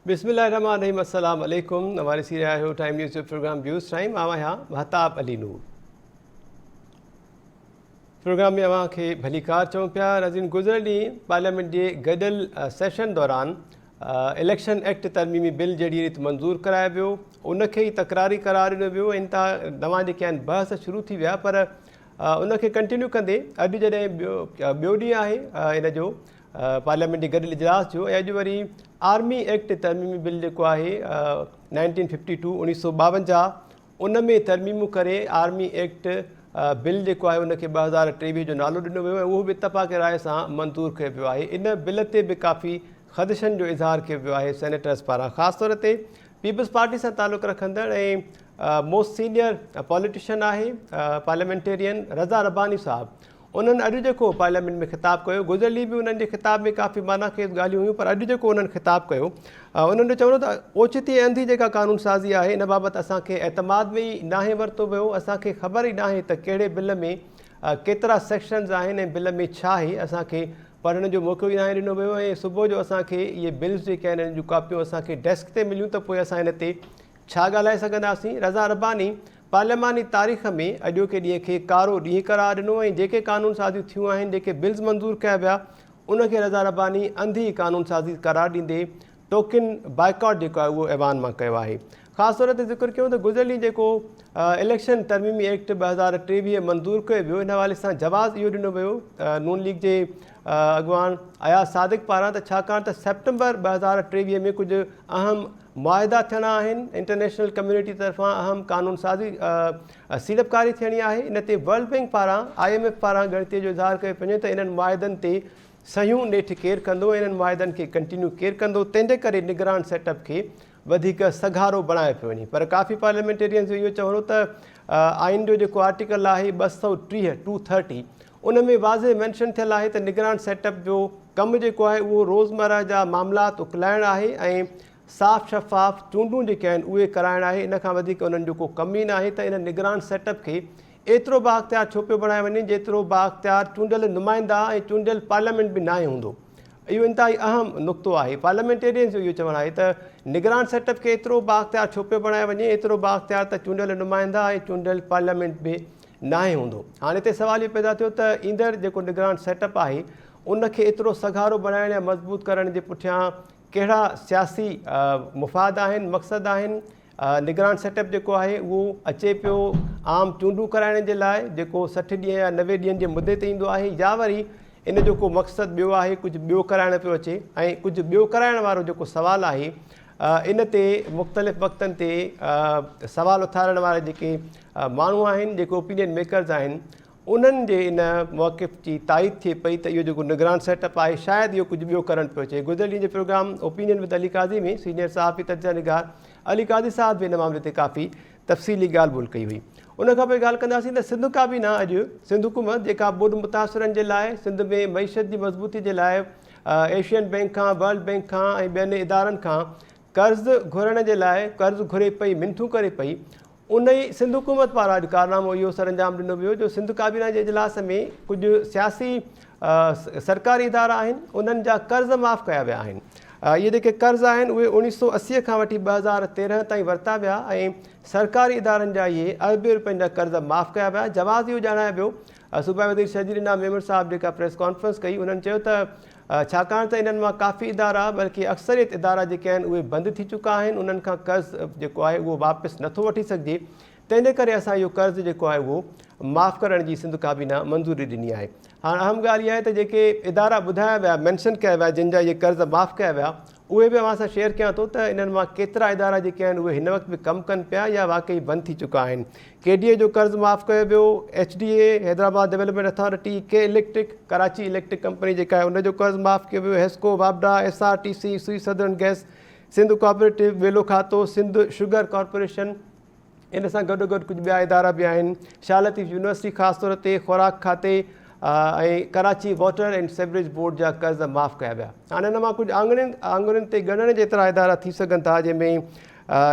بسم الله الرحمن الرحيم السلام عليڪم اوهان ڏسي رهيا آهيو ٽائيم نيوز جو پروگرام ويوز ٽائيم آئون آهيان مهتاب علي نور پروگرام ۾ اوهان کي ڀليڪار چئون پيا ناظرين گذريل ڏينهن پارليامينٽ جي گڏيل سيشن دوران اليڪشن ايڪٽ ترميمي بل جهڙي ريت منظور ڪرايو ويو ان کي ئي تڪراري قرار ڏنو ويو ۽ ان تان نوان جيڪي آهن بحث شروع ٿي ويا پر ان کي ڪنٽينيو ڪندي اڄ جڏهن ٻيو ٻيو ڏينهن آهي ان جو پارليامينٽ جي گڏيل اجلاس جو ۽ اڄ وري آرمي ايڪٽ ترميمي بل جيڪو آهي نائنٽين ففٽي ٽو 1952 ان ۾ ترميمون ڪري آرمي ايڪٽ بل جيڪو آهي ان کي 2023 جو نالو ڏنو ويو ۽ اهو به اتفاق راء سان منظور ڪيو ويو آهي. ان بل تي به ڪافي خدشن جو اظهار ڪيو ويو آهي سينيٽرز پاران خاص طور تي پيپلز پارٽي سان تعلق رکندڙ ۽ موسٽ سينيئر پاليٽيشن آهي پارليامينٽيرين رضا رباني صاحب انهن اڄ جيڪو پارليامينٽ ۾ خطاب ڪيو، گذريل ڏينهن به انهن جي خطاب ۾ ڪافي معنيٰ خيز ڳالهيون هيون پر اڄ جيڪو انهن خطاب ڪيو انهن جو چوڻ هو ته اوچتي ۽ انڌي جيڪا قانون سازي آهي ان بابت اسان کي اعتماد ۾ ئي ناهي ورتو ويو، اسان کي خبر ئي ناهي ته ڪهڙي بل ۾ ڪيترا سيڪشنز آهن ۽ بل ۾ ڇا آهي، اسان کي پڙهڻ جو موقعو ئي ناهي ڏنو ويو ۽ صبح جو اسان کي اهي بلز جيڪي آهن انهن جون ڪاپيون اسان کي ڊيسڪ تي مليون ته پوء اسان ان تي ڇا ڳالهائي سگهنداسين؟ رضا رباني پارلياماني تاريخ ۾ اڄوڪي ڏينهن کي ڪارو ڏينهن قرار ڏنو ۽ جيڪي قانون سازيون ٿيون آهن، جيڪي بلز منظور ڪيا ويا، ان کي رضا رباني انڌي قانون سازي قرار ڏيندي ٽوڪن بائيڪاٽ جيڪو آهي اهو ايوان مان ڪيو آهي. خاص طور تي ذڪر ڪيون ته گذريل ڏينهن جيڪو اليڪشن ترميمي ايڪٽ 2023 منظور ڪيو ويو ان حوالي سان جواز اهو ڏنو ويو نون ليگ جي اڳواڻ اياز صادق پاران ته ڇاڪاڻ ته سيپٽمبر 2023 ۾ ڪجهه اهم معاهدا ٿيڻا آهن، انٽرنيشنل ڪميونٽي طرفان اهم قانون سازي سيڙپڪاري ٿيڻي آهي، ان تي ورلڊ بئنڪ پاران I M F پاران ڳڻتي جو اظهار ڪيو پيو وڃي ته انهن معاهدن تي صحيحون نيٺ ڪير ڪندو ۽ انهن معاهدن کي ڪنٽينيو ڪير ڪندو تنهن جي ڪري نگران سيٽ اپ کي وڌيڪ سگهارو بڻايو پيو وڃي پر ڪافي پارليامينٽيرينز جو اهو چوڻ هو ته آئين جو جيڪو آرٽيڪل آهي 230، ٽو ٿرٽي، ان ۾ واضح مينشن ٿيل آهي ته نگران سيٽ اپ جو ڪم جيڪو آهي اهو روزمره جا معاملات اڪلائڻ آهي ۽ صاف شفاف چونڊون جيڪي آهن اهي ڪرائڻ آهي ان کان وڌيڪ انهن جو ڪو ڪم ئي ناهي ته ان نگران سيٽ اپ کي ايترو بااختيار ڇو پيو بڻايو وڃي جيترو بااختيار چونڊيل نمائندا ۽ چونڊيل پارليامينٽ به ناهي هوندو اهو انتهائي اهم نقطو آهي پارليامينٽيرينز جو اهو چوڻ آهي ته نگران سيٽ اپ کي ايترو بااختيار ڇو پيو بڻايو وڃي ايترو بااختيار ته چونڊيل نمائندا ۽ چونڊيل پارليامينٽ به ناهي هوندو هاڻي هتي سوال اهو پيدا ٿيو ته ايندڙ جيڪو نگران سيٽ اپ آهي ان کي ايترو سگهارو بڻائڻ يا مضبوط ڪرڻ جي پٺيان ڪهڙا سياسي مفاد آهن، مقصد آهن، نگران سيٽ اپ جيڪو آهي اهو اچي پيو عام چونڊون ڪرائڻ جي لاء جيڪو 60 ڏينهن يا 90 ڏينهن جي مدي تي ايندو آهي يا وري ان جو ڪو مقصد ٻيو آهي ڪجهه ٻيو ڪرائڻ پيو اچي ۽ ڪجهه ٻيو ڪرائڻ وارو جيڪو سوال آهي ان تي مختلف وقتن تي سوال اٿارڻ وارا جيڪي ماڻهو آهن جيڪي اوپينين ميڪرز آهن انهن جي ان موقف جي تائيد ٿئي پئي ته اهو جيڪو نگران سيٽ اپ آهي شايد اهو ڪجهه ٻيو ڪرڻ پيو اچي. گذريل ڏينهن جي programme opinion with Ali Qazi ۾ senior صحافي تجزيه نگار علي قاضي صاحب به ان معاملي تي ڪافي تفصيلي ڳالهه ٻولهه ڪئي هئي. ان کان پوء ڳالهه ڪنداسين ته سنڌ ڪابينا اڄ سنڌ حڪومت جيڪا ٻوڏ متاثرن جي لاء سنڌ ۾ معيشت جي مضبوطي جي لاء ايشين بئنڪ کان ورلڊ بئنڪ کان ۽ ٻين ادارن کان قرض گهرڻ جي لاء قرض گهري پئي منٿون ڪري پئي ان ئي سنڌ حڪومت پاران اڄ ڪارنامو اهو سرانجام ڏنو ويو جو سنڌ ڪابينا جي اجلاس ۾ ڪجهه سياسي سرڪاري ادارا آهن انهن جا قرض معاف ڪيا ويا آهن. اهي جيڪي قرض آهن اهي 1980 کان وٺي 2013 تائين ورتا ويا ۽ سرڪاري ادارن جا اهي اربين روپين جا قرض معاف ڪيا ويا. جواز اهو ڄاڻايو ويو صوبائي وزير شرجيل انعام ميمڻ صاحب جيڪا پريس ڪانفرنس ڪئي انهن چيو ته ڇاڪاڻ ته انهن مان ڪافي ادارا بلڪه اڪثريت ادارا جيڪي آهن اهي بند ٿي چڪا آهن انهن کان قرض جيڪو آهي اهو واپس نٿو وٺي سگهجي تنهن جي ڪري اسان اهو قرض جيڪو آهي اهو معاف ڪرڻ جي سنڌ ڪابينا منظوري ڏني آهي هاڻ اهم ڳالهه اها آهي ته جيڪي ادارا ٻڌايا ويا مينشن ڪيا ويا جن جا اهي قرض معاف ڪيا ويا اهي به اوهان سان شيئر ڪيان ٿو ته انهن مان ڪيترا ادارا جيڪي آهن اهي هن وقت به ڪم ڪن پيا يا واقعي بند ٿي چڪا آهن. ڪي ڊي اي جو قرض معاف ڪيو ويو، H D A, Hyderabad development authority, K electric, Karachi electric company جيڪا آهي ان جو قرض معاف ڪيو ويو، حيسڪو، واپڊا، ايس آر ٽي سي، سوئي سدرن گئس، سنڌ ڪوآپريٽو، ٻيلو کاتو، سنڌ شگر ڪارپوريشن، ان سان گڏوگڏ ڪجهه ٻيا ادارا به آهن، شاهه لطيف يونيورسٽي خاص طور تي خوراڪ کاتي ۽ Karachi water and sewerage board جا قرض معاف ڪيا ويا. هاڻي ان مان ڪجهه آڱرين آڱرين تي ڳڻڻ جيترا ادارا ٿي سگهن ٿا جنهن ۾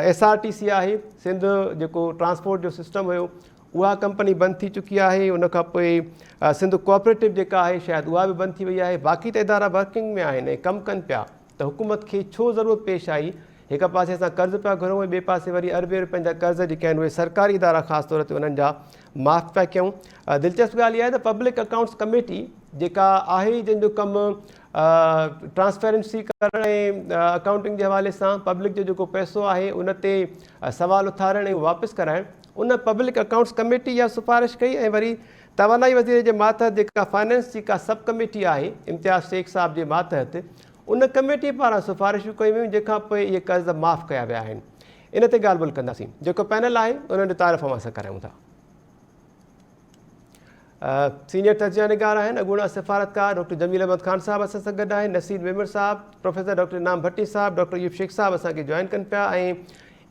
ايس آر ٽي سي آهي، سنڌ جيڪو ٽرانسپورٽ جو سسٽم هيو اها ڪمپني بند ٿي چڪي آهي، ان کان پوء سنڌ ڪوآپريٽو جيڪا آهي شايد اها به بند ٿي وئي آهي، باقي ته ادارا ورڪنگ ۾ آهن ۽ ڪم ڪن پيا. ته حڪومت کي ڇو ضرورت پيش آئي هڪ پاسي اسان قرض پيا گهرون ۽ ٻئي پاسي وري اربين روپين جا قرض جيڪي آهن اهي سرڪاري ادارا خاص طور تي انهن جا معاف پيا ڪيون. دلچسپ ڳالهه اها آهي ته پبلڪ اڪائونٽس ڪميٽي جيڪا آهي جنهن جو ڪم ٽرانسپيرنسي ڪرڻ ۽ اڪائونٽنگ جي حوالي سان پبلڪ جو جيڪو پئسو آهي ان تي سوال اٿارڻ ۽ واپس ڪرائڻ ان پبلڪ اڪائونٽس ڪميٽي اها سفارش ڪئي ۽ وري توانائي وزير جي ماتحت جيڪا فائنانس جي ڪا سب ڪميٽي آهي امتياز شيخ صاحب جي ماتحت ان ڪميٽي پاران سفارشون ڪيون ويون جنهن کان پوء اهي قرض معاف ڪيا ويا آهن. ان تي ڳالهه ٻولهه ڪنداسين. جيڪو پينل آهي انهن جو تعارف اوهان سان ڪرايون ٿا. سينيئر تجزيه نگار آهن اڳوڻا سفارتڪار ڊاڪٽر جميل احمد خان صاحب اسان سان گڏ آهن، نصير ميمڻ صاحب، پروفيسر ڊاڪٽر انعام ڀٽي صاحب، ڊاڪٽر ايوب شيخ صاحب اسان کي جوائن ڪن پيا ۽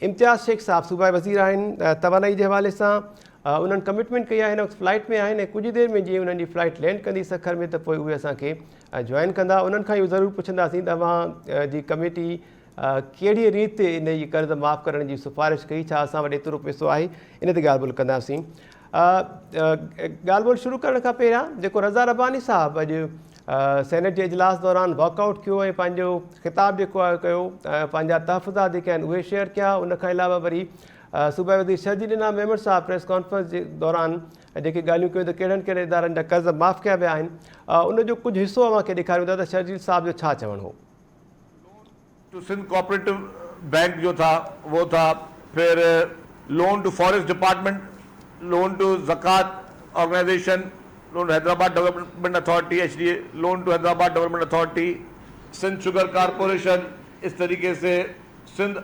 امتياز شيخ صاحب صوبائي وزير آهن توانائي جي حوالي سان انهن ڪمٽمينٽ ڪئي آهي هن وقت فلائيٽ ۾ آهن ۽ ڪجهه دير ۾ جيئن انهن جي فلائيٽ لينڊ ڪندي سکر ۾ ته پوء اهي اسان کي جوائن ڪندا انهن کان اهو ضرور پڇنداسين ته اوهان جي ڪميٽي ڪهڙي ريت ان جي قرض معاف ڪرڻ جي سفارش ڪئي ڇا اسان وٽ ايترو پئسو آهي ان تي ڳالهه ٻولهه ڪنداسين ڳالهه ٻولهه شروع ڪرڻ کان پهريان جيڪو رضا رباني صاحب اڄ سينيٽ جي اجلاس دوران واڪ آئوٽ ڪيو ۽ پنهنجو خطاب جيڪو آهي ڪيو پنهنجا تحفظات جيڪي آهن اهي شيئر ڪيا ان کان علاوه وري صوبائي وزير شرجيل انعام ميمڻ صاحب پريس ڪانفرنس جي دوران جيڪي ڳالهيون ڪيون ته ڪهڙن ڪهڙن ادارن جا قرض معاف ڪيا ويا آهن ان جو ڪجهه حصو اوهان کي ڏيکاريون ٿا ته شرجيل صاحب جو ڇا چوڻ هو. ٽو سنڌ ڪوآپريٽو بينڪ جو تھا وہ تھا پھر loan to forest department loan to زڪوات organisation loan Hyderabad development authority H D A loan to Hyderabad development authority Sindh sugar corporation اس طريقي سي سنڌ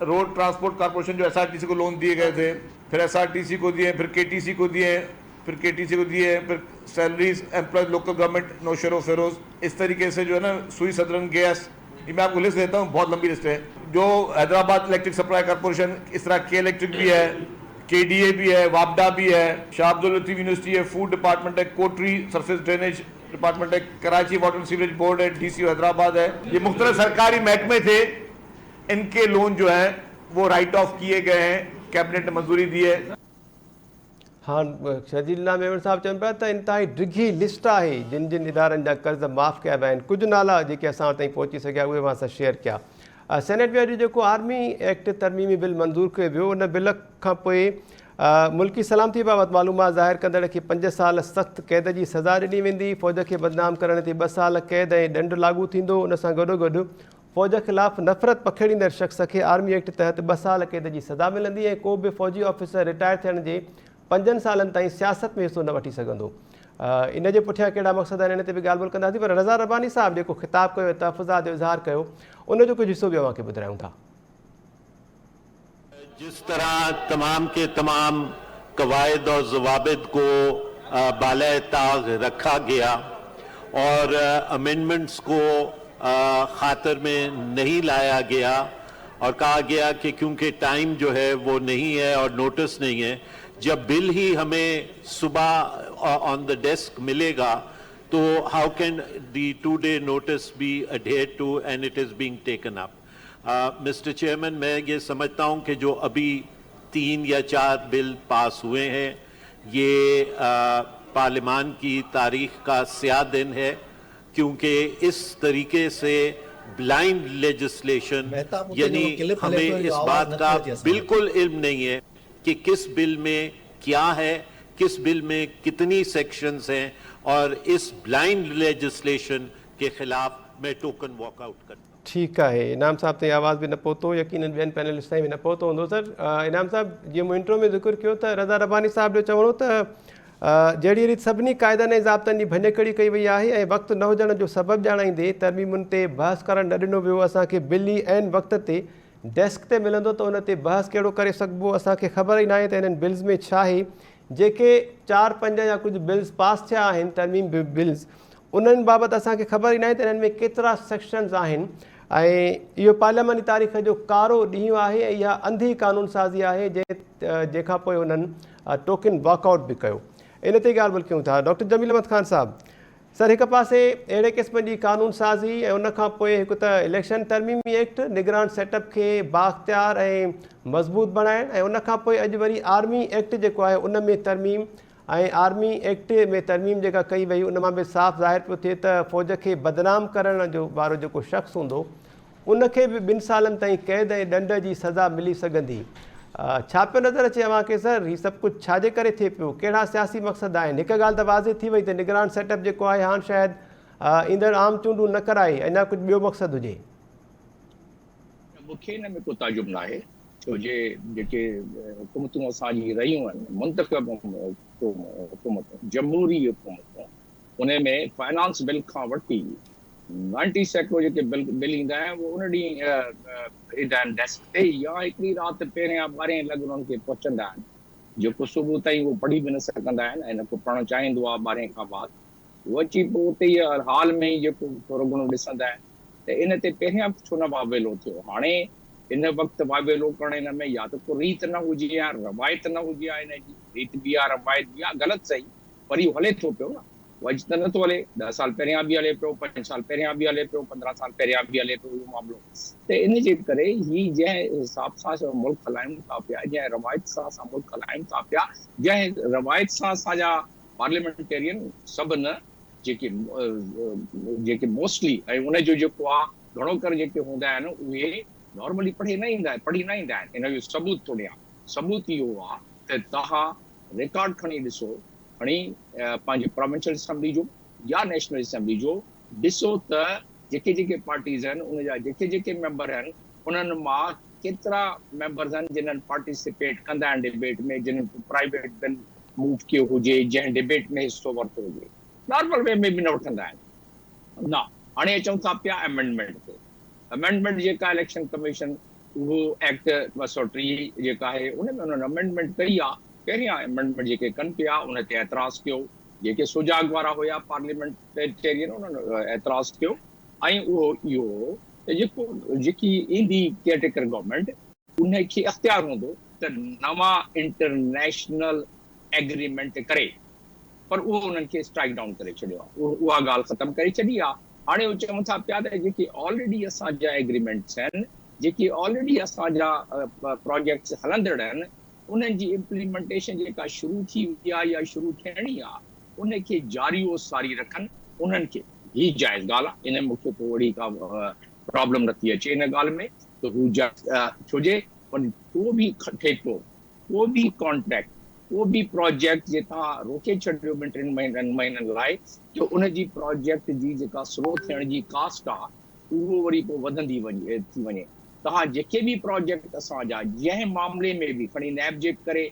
روڊ ٽرانسپورٽ ڪارپوريشن جو ايس آر ٽي سي کو loan دیے گئے تھے پھر ايس آر ٽي سي کو دیے پھر کے ٽي سي کو دیے پھر کے ٽي سي کو دیے پھر salaries employees local government Naushahro Feroze اس طریقے سے جو ہے نا سوئی سدرن گیس یہ میں آپ کو لسٹ دیتا ہوں بہت لمبی لسٹ ہے جو حیدرآباد الیکٹرک سپلائی کارپوریشن اس طرح کے الیکٹرک بھی ہے کے ڈی اے بھی ہے واپڈا بھی ہے شاہ عبداللطیف یونیورسٹی ہے فوڈ ڈپارٹمنٹ ہے کوٹری سرفیس ڈرینیج ڈپارٹمنٹ ہے کراچی واٹر سیوریج بورڈ ہے ڈی سی حیدرآباد ہے یہ مختلف سرکاری محکمے تھے ان کے لون جو ہیں وہ رائٹ آف کیے گئے ہیں کیبنٹ نے منظوری دی ہے. هاڻ شرجيل انعام ميمڻ صاحب چون پيا ته انتهائي ڊگهي لسٽ آهي جن جن ادارن جا قرض معاف ڪيا ويا آهن ڪجهه نالا جيڪي اسان تائين پهچي سگهيا اهي اوهان سان شيئر ڪيا سينيٽ ۾ اڄ جيڪو آرمي ايڪٽ ترميمي بل منظور ڪيو ويو ان بل کان پوء ملڪي سلامتي بابت معلومات ظاهر ڪندڙ کي 5 سال سخت قيد جي سزا ڏني ويندي فوج کي بدنام ڪرڻ تي 2 سال قيد ۽ ڏنڊ لاڳو ٿيندو ان سان گڏوگڏ فوج خلاف نفرت پکيڙيندڙ شخص کي آرمي ايڪٽ تحت ٻه سال قيد جي سزا ملندي ۽ ڪو به فوجي آفيسر رٽائر ٿيڻ جي پنجن سالن تائين سياست ۾ حصو نه وٺي سگهندو. ان جي پٺيان ڪهڙا مقصد آهن ان تي به ڳالهه ٻولهه ڪنداسين پر رضا رباني صاحب جيڪو خطاب ڪيو ۽ تحفظات جو اظهار ڪيو ان جو ڪجهه حصو به اوهان کي ٻڌرايون ٿا. جس طرح تمام کے تمام قواعد اور ضوابط کو بالائے طاق رکھا گیا اور امینڈمنٹس کو خاطر میں نہیں لایا گیا اور کہا گیا کہ کیونکہ ٹائم جو ہے وہ نہیں ہے اور نوٹس نہیں ہے جب بل ہی ہمیں صبح آن دا ڈیسک ملے گا تو how can the two day notice be adhered to and it is being taken up. Mister chairman میں یہ سمجھتا ہوں کہ جو ابھی 3 یا 4 بل پاس ہوئے ہیں یہ پارلیمان کی تاریخ کا سیاہ دن ہے کیونکہ اس طریقے سے بلائنڈ لیجسلیشن یعنی ہمیں اس بات کا بالکل علم نہیں ہے کہ کس بل میں کیا ہے کس بل میں کتنی سیکشنز ہیں اور اس بلائنڈ لیجسلیشن کے خلاف میں ٹوکن واک آؤٹ کرتا ہوں. ٺيڪ آهي انعام صاحب تائين آواز به نه پهتو يقينن ٻين پينلسٽ تائين به نه پهتو هوندو سر انعام صاحب جيئن مون انٽرو ۾ ذڪر ڪيو ته رضا رباني صاحب جو چوڻ هو ته جهڙي ريت سڀني قاعدن ۽ ضابطن جي ڀڃڪڙي ڪئي وئي آهي ۽ وقت نه هجڻ جو سبب ڄاڻائيندي ترميمن تي بحث ڪرڻ نه ڏنو ويو اسان کي بل ئي عين وقت تي ڊيسڪ تي ملندو ته ان تي بحث ڪهڙو ڪري سگهبو اسان کي خبر ئي ناهي ته انهن بلز ۾ ڇا آهي جيڪي چار پنج يا ڪجهه بلز پاس ٿيا آهن ترميم بلز انهن بابت اسان کي خبر ئي ناهي ته انهن ۾ ڪيترا سيڪشنز آهن ۽ اهو پارلياماني تاريخ جو ڪارو ڏينهن آهي ۽ اها انڌي قانون سازي آهي جنهن کان پوء انهن ٽوڪن واڪ آئوٽ به ڪيو ان تي ڳالهه ٻولهه ڪيون ٿا ڊاڪٽر جميل احمد خان صاحب سر هڪ پاسي اهڙي قسم جي قانون سازي ۽ ان کان پوء هڪ ته اليڪشن ترميمي ايڪٽ نگران سيٽ اپ کي بااختيار ۽ مضبوط بڻائڻ ۽ ان کان پوء اڄ وري آرمي ايڪٽ جيڪو آهي ان ۾ ترميم ۽ آرمي ايڪٽ ۾ ترميم جيڪا ڪئي وئي ان مان به صاف ظاهر پيو ٿئي ته فوج کي بدنام ڪرڻ جو وارو جيڪو شخص هوندو ان کي به ٻن سالن تائين قيد ۽ ڏنڊ جي سزا ملي سگهندي. ڇا پيو نظر اچي اوهان کي سر؟ هي سڀ ڪجهه ڇا جي ڪري ٿئي پيو؟ ڪهڙا سياسي مقصد آهن؟ هڪ ڳالهه ته واضح ٿي وئي ته نگران سيٽ اپ جيڪو آهي هاڻ شايد ايندڙ عام چونڊون نه ڪرائي اڃا ڪجهه ٻيو مقصد هجي. مون کي ان ۾ ڪو تعجب ناهي ڇو جي جيڪي حڪومتون اسان جي رهيون آهن منتخب حڪومتون جمهوري حڪومتون ان ۾ فائنانس بل کان وٺي 90% جيڪي بل بل ايندا آهن اهي ان ڏينهن ايندا آهن ڊيسڪ تي يا هڪڙي رات پهريان ٻارهين لڳ انهن کي پهچندا آهن جيڪو صبح تائين اهو پڙهي به نه سگهندا آهن ۽ نه ڪو پڙهڻ چاهيندو آهي ٻارهين کان بعد اهو اچي پوء اتي ئي هال ۾ ئي جيڪو ٿورو گهڻو ڏسندا آهن ته ان تي پهريان ڇو نه واويلو ٿيو هاڻي ان وقت واويلو ڪرڻ ان ۾ يا ته ڪو ريت نه هجي يا روايت نه هجي يا ان جي ريت به آهي روايت به آهي غلط صحيح پر اهو هلي ٿو پيو نه اهو اڄ ته نٿو هلي، ڏهه سال پهريان به هلي پيو، پنج سال پهريان به هلي پيو، 15 سال پهريان به هلي پيو اهو معاملو ته ان جي ڪري هي جنهن حساب سان اسان ملڪ هلايون ٿا پيا، جنهن روايت سان اسان ملڪ هلايون ٿا پيا، جنهن روايت سان اسان جا پارليامينٽيرين سڀ نه جيڪي جيڪي موسٽلي ۽ ان جو جيڪو آ گهڻو ڪري جيڪي هوندا آهن اهي نارملي پڙهي نه ايندا آهن پڙهي نه ايندا آهن ان جو ثبوت ٿو ڏيان ثبوت اهو آ ته توهان رڪارڊ کڻي ڏسو کڻي پنهنجي پراونشل اسيمبلي جو يا نيشنل اسيمبلي جو ڏسو ته جيڪي جيڪي پارٽيز آهن ان جا جيڪي جيڪي ميمبر آهن انهن مان ڪيترا ميمبرز آهن جنهن پارٽيسپيٽ ڪندا آهن ڊبيٽ ۾ جنهن پرائيويٽ بل موو ڪيو هجي جنهن ڊبيٽ ۾ حصو ورتو هجي نارمل وي ۾ به نه وٺندا آهن نه هاڻي اچون ٿا پيا امينڊمينٽ تي امينڊمينٽ جيڪا اليڪشن ڪميشن اهو ايڪٽ 230 جيڪا آهي ان ۾ انهن امينڊمينٽ ڪئي آهي پهريان امينڊمينٽ جيڪي ڪن پيا ان تي اعتراض ڪيو، جيڪي سجاڳ وارا هيا پارليامينٽيرين انهن اعتراض ڪيو ۽ اهو اهو هو ته جيڪو جيڪي ايندي ڪيئر ٽيڪر گورنمينٽ ان کي اختيار هوندو ته نوان انٽرنيشنل ايگريمينٽ ڪري پر اهو انهن کي اسٽرائيڪ ڊائون ڪري ڇڏيو آهي اها ڳالهه ختم ڪري ڇڏي آهي هاڻي اهو چون ٿا پيا ته جيڪي آلريڊي اسان جا ايگريمينٽس آهن جيڪي آلريڊي اسان جا پراجيڪٽس هلندڙ آهن انهن جي امپليمينٽيشن جيڪا شروع ٿي وئي آهي يا شروع ٿيڻي آهي ان کي جاري و ساري رکن انهن کي هي جائز ڳالهه آهي ان ۾ مون کي ڪو اهڙي ڪا پرابلم نٿي اچي ان ڳالهه ۾ ته هو جائز ڇو جي پر ڪو به ٺيڪو ڪو به ڪانٽريڪٽ ڪو به پراجيڪٽ جي توهان روڪي ڇڏيو ٻن ٽن مهينن مهينن لاء ته ان جي پراجيڪٽ جي جيڪا سلو ٿيڻ جي ڪاسٽ آهي اهو وري پوء وڌندي وڃي ٿي وڃي. توهان جيڪي به پراجيڪٽ اسان جا جنهن معاملي ۾ به کڻي نيب جي ڪري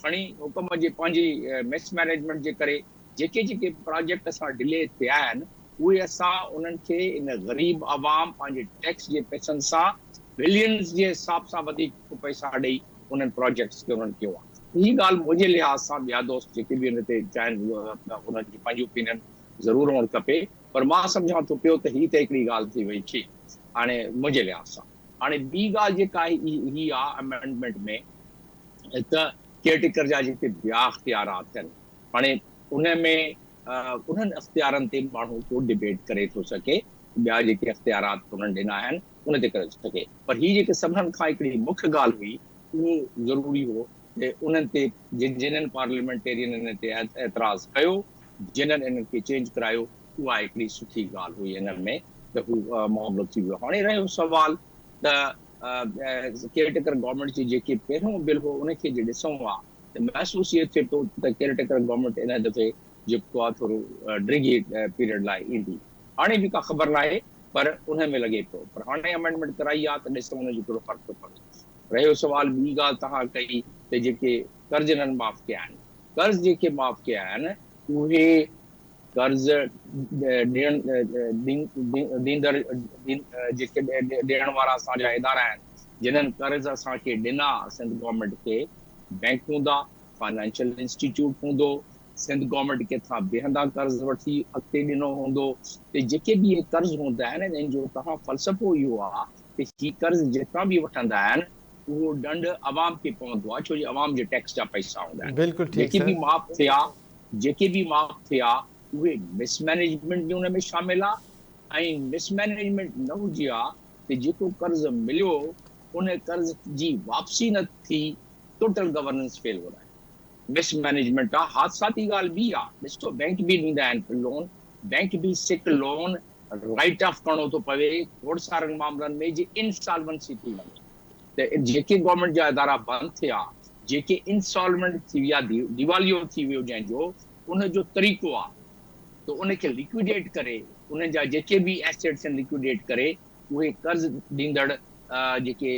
کڻي حڪومت جي پنهنجي مس مئنيجمينٽ جي ڪري جيڪي جيڪي پراجيڪٽ اسان ڊلي ٿيا آهن اهي اسان انهن کي ان غريب عوام پنهنجي ٽيڪس جي پئسن سان بلينز جي حساب سان وڌيڪ پئسا ڏئي انهن پراجيڪٽس کي انهن ڪيو آهي. هي ڳالهه منهنجي لحاظ سان ٻيا دوست جيڪي به ان تي چاهين انهن جي پنهنجي اوپينين ضرور هئڻ کپي پر مان سمجهان ٿو پيو ته هي ته هڪڙي ڳالهه ٿي وئي ٺيڪ هاڻي منهنجي لحاظ سان هاڻي ٻي ڳالهه جيڪا آهي هي آ امينڊمينٽ ۾ ته ڪيئر ٽيڪر جا جيڪي ٻيا اختيارات آهن هاڻي ان ۾ انهن اختيارن تي ماڻهو ڪو ڊبيٽ ڪري ٿو سگهي ٻيا جيڪي اختيارات انهن ڏنا آهن ان تي ڪري ٿو سگهي پر هي جيڪي سڀنن کان هڪڙي مک ڳالهه هئي اهو ضروري هو ته انهن تي جن جنھن پارليامينٽيرين ان تي اعتراض ڪيو جنھن انهن کي چينج ڪرايو اها هڪڙي سٺي ڳالهه هئي انهن ۾ ته هو معاملو ٿي ويو هاڻي رهيو سوال ته ڪيئر ٽيڪر گورنمينٽ جي جيڪي پهريون بل هو ان کي جي ڏسون ها ته محسوس اهو ٿئي ٿو ته ڪيئر ٽيڪر گورنمينٽ ان دفعي جيڪو آهي ٿورو ڊگهي پيريڊ لاء ايندي هاڻي به ڪا خبر ناهي پر ان ۾ لڳي پيو پر هاڻي امينڊمينٽ ڪرائي آهي ته ڏسون ان جو ڪهڙو فرق ٿو پوي رهيو سوال ٻي ڳالهه توهان ڪئي ته جيڪي قرض انهن معاف ڪيا آهن قرض جيڪي معاف ڪيا آهن اهي قرض ڏيڻ ڏيندڙ جيڪي ڏيڻ وارا اسان جا ادارا آهن جنھن قرض اسان کي ڏنا سنڌ گورنمينٽ کي بينڪ هوندا فائنانشل انسٽيٽيوٽ هوندو سنڌ گورنمينٽ ڪٿان بيهندا قرض وٺي اڳتي ڏنو هوندو ته جيڪي به اهي قرض هوندا آهن انهن جو توهان فلسفو اهو آهي ته هي قرض جيترا به وٺندا آهن اهو ڏنڊ عوام کي پوندو آهي ڇو جو عوام جي ٽيڪس جا پئسا هوندا آهن بلڪل ٺيڪ جيڪي سر. به معاف ٿيا جيڪي به معاف ٿيا اهي مس مئنيجمينٽ به ان ۾ شامل آهي ۽ مس مئنيجمينٽ نه هجي ها ته جيڪو قرض مليو ان قرض جي واپسي نه ٿي ٽوٽل گورننس فيل هو آهي. مس مئنيجمينٽ آ، حادثاتي ڳالهه ٻي آ، ڏسو بئنڪ به ڏيندا آهن لون، بئنڪ به سڪ لون رائيٽ آف ڪرڻو ٿو پوي کوڙ سارن معاملن ۾ جي انسالونسي ٿي وڃي ته جيڪي گورنمينٽ جا ادارا بند ٿيا، جيڪي انسالونٽ ٿي ويا، ديواليو ٿي ويو جنهن جو، ان جو طريقو آ ته ان کي ليڪويڊيٽ ڪري انهن جا جيڪي به ايسيٽس آهن ليڪويڊيٽ ڪري اهي قرض ڏيندڙ جيڪي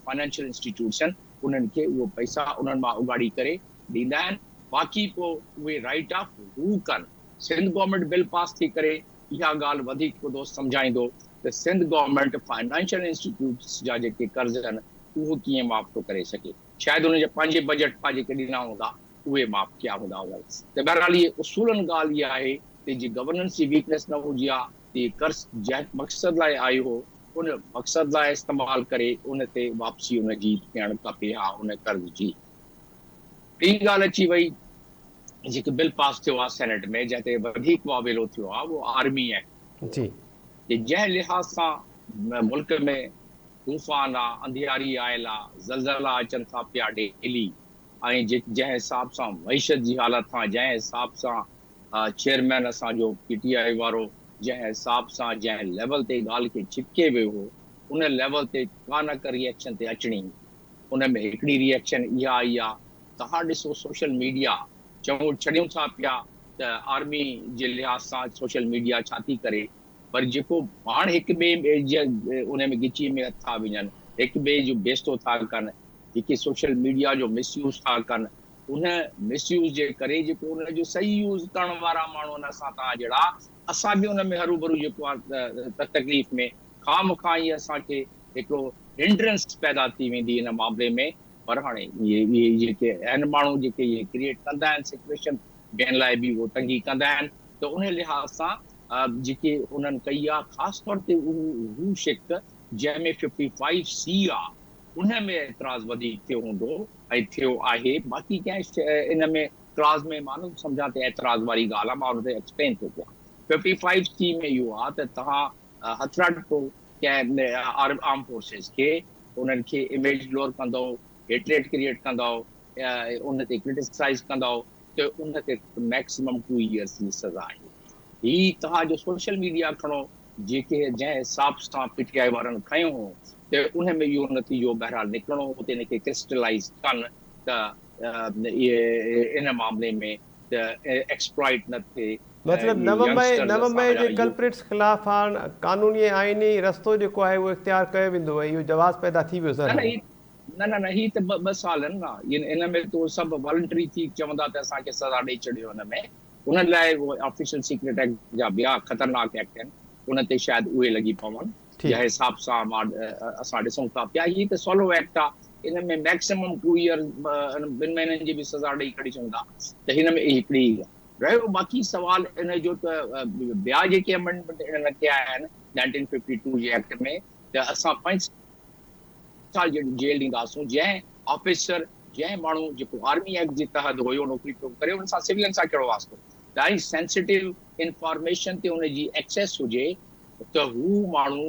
فنانشل انسٽيٽيوٽس آهن انهن کي اهو پئسا انهن مان اڳاڙي ڪري ڏيندا آهن باقي پوء اهي رائيٽ آف هو ڪن. سنڌ گورنمينٽ بل پاس ٿي ڪري اها ڳالهه وڌيڪ ڪو دوست سمجهائيندو ته سنڌ گورنمينٽ فنانشل انسٽيٽيوٽس جا جيڪي قرض آهن اهو ڪيئن معاف ٿو ڪري سگهي شايد انهن جا پنهنجي بجيٽ مان جيڪي ڏنا هوندا اهي معاف ڪيا هوندا انهن ته بهرحال اهي اصولن ڳالهه اها آهي ته جي گورننس جي ويڪنيس نه هجي ها ته هي قرض جنهن مقصد لاء آيو هو ان مقصد لاء استعمال ڪري ان تي واپسي ان جي ٿيڻ کپي ها ان قرض جي. ٽين ڳالهه اچي وئي جيڪو بل پاس ٿيو آهي سينيٽ ۾ جنهن تي وڌيڪ واويلو ٿيو آهي اهو آرمي ايڪٽ جي. ته جنهن لحاظ سان ملڪ ۾ طوفان آ، انڌياري آيل آ، زلزلا اچن ٿا پيا ڊيلي ۽ جنهن حساب سان معيشت جي حالت آ، جنهن حساب سان چيئرمين اسان جو پي ٽي آء وارو جنهن حساب سان جنهن ليول تي ڳالهه کي ڇڪي ويو هو ان ليول تي ڪا نه ڪا ري ايڪشن تي اچڻي هئي ان ۾ هڪڙي ري ايڪشن اها آئي آ توهان ڏسو سوشل ميڊيا چئون ڇڏيون ٿا پيا ته آرمي جي لحاظ سان سوشل ميڊيا ڇا ٿي ڪري پر جيڪو پاڻ هڪ ٻئي جي ان ۾ ڳچي ۾ هٿ ٿا وجهن هڪ ٻئي جو بيستو ٿا ڪن جيڪي سوشل ميڊيا جو مس يوز ٿا ڪن ان مس يوز جي ڪري جيڪو ان جو صحيح يوز ڪرڻ وارا ماڻهو آهن اسان توهان جهڙا اسان به ان ۾ هروڀرو جيڪو آهي تڪليف ۾ خامخواه ئي اسان کي هڪڙو هنڊرنس پيدا ٿي ويندي ان معاملي ۾ پر هاڻي اهي اهي جيڪي آهن ماڻهو جيڪي اهي ڪريئيٽ ڪندا آهن سچويشن ٻين لاء به اهو تنگي ڪندا آهن ته ان لحاظ سان جيڪي انهن ڪئي آهي خاص طور تي اهو هو شق جنهن ۾ ففٽي فائيو سي آهي ان ۾ اعتراض وڌيڪ ٿيو هوندو ۽ ٿيو آهي باقي ڪنهن ان ۾ ڪلاز ۾ مان نٿو سمجهان ته اعتراض واري ڳالهه آهي مان ان تي ايڪسپلين ٿو ڪيان ففٽي فائيو سي ۾ اهو آهي ته توهان هٿرادو ڪنهن آرم فورسز کي انهن کي اميج لوئر ڪندو هيٽريٽ ڪريئيٽ ڪندو ان تي ڪرٽيسائز ڪندو ته ان تي ميڪسيمم ٽو ايئرس جي سزا آهي هي توهان جو سوشل ميڊيا کڻو جيڪي جنهن حساب سان پي ٽي آء وارن کنيو هو ته ان ۾ اهو نتيجو بهرحال نڪرڻو هو ته ان کي ڪرسٽلائيز ڪن ته ان معاملي ۾ ته ايڪسپلائيٽ نه ٿئي. مطلب 9 مئي 9 مئي جي ڪلپرٽس خلاف هاڻ قانوني ۽ آئيني رستو جيڪو آهي اهو اختيار ڪيو ويندو ۽ اهو جواز پيدا ٿي ويو ظاهر. نه نه نه هي ته ٻه سال آهن نه ان ۾ ته سڀ والنٽري ٿي چوندا ته اسان کي سزا ڏئي ڇڏيو ان ۾ انهن لاء اهو آفيشل سيڪريٽ ايڪٽ جا ٻيا خطرناڪ ايڪٽ آهن ان تي شايد اهي لڳي پون جنهن حساب سان مان اسان ڏسون ٿا پيا هي ته سولو ايڪٽ آهي ان ۾ ميڪسيمم ٽو ايئر ٻن مهينن جي به سزا ڏئي ڪڍي ڇڏندا ته هن ۾ هڪڙي رهيو باقي سوال ان جو ته ٻيا جيڪي امينڊمينٽ انهن ڪيا آهن نائنٽين ففٽي ٽو جي ايڪٽ ۾ ته اسان پنج سال جي جيل ڏينداسون جنهن آفيسر جنهن ماڻهو جيڪو آرمي ايڪٽ جي تحت هيو نوڪري پيو ڪري ان سان سولين سان ڪهڙو واسطو ته ۽ سينسيٽو انفارميشن تي ان جي ايڪسيس هجي ته هو ماڻهو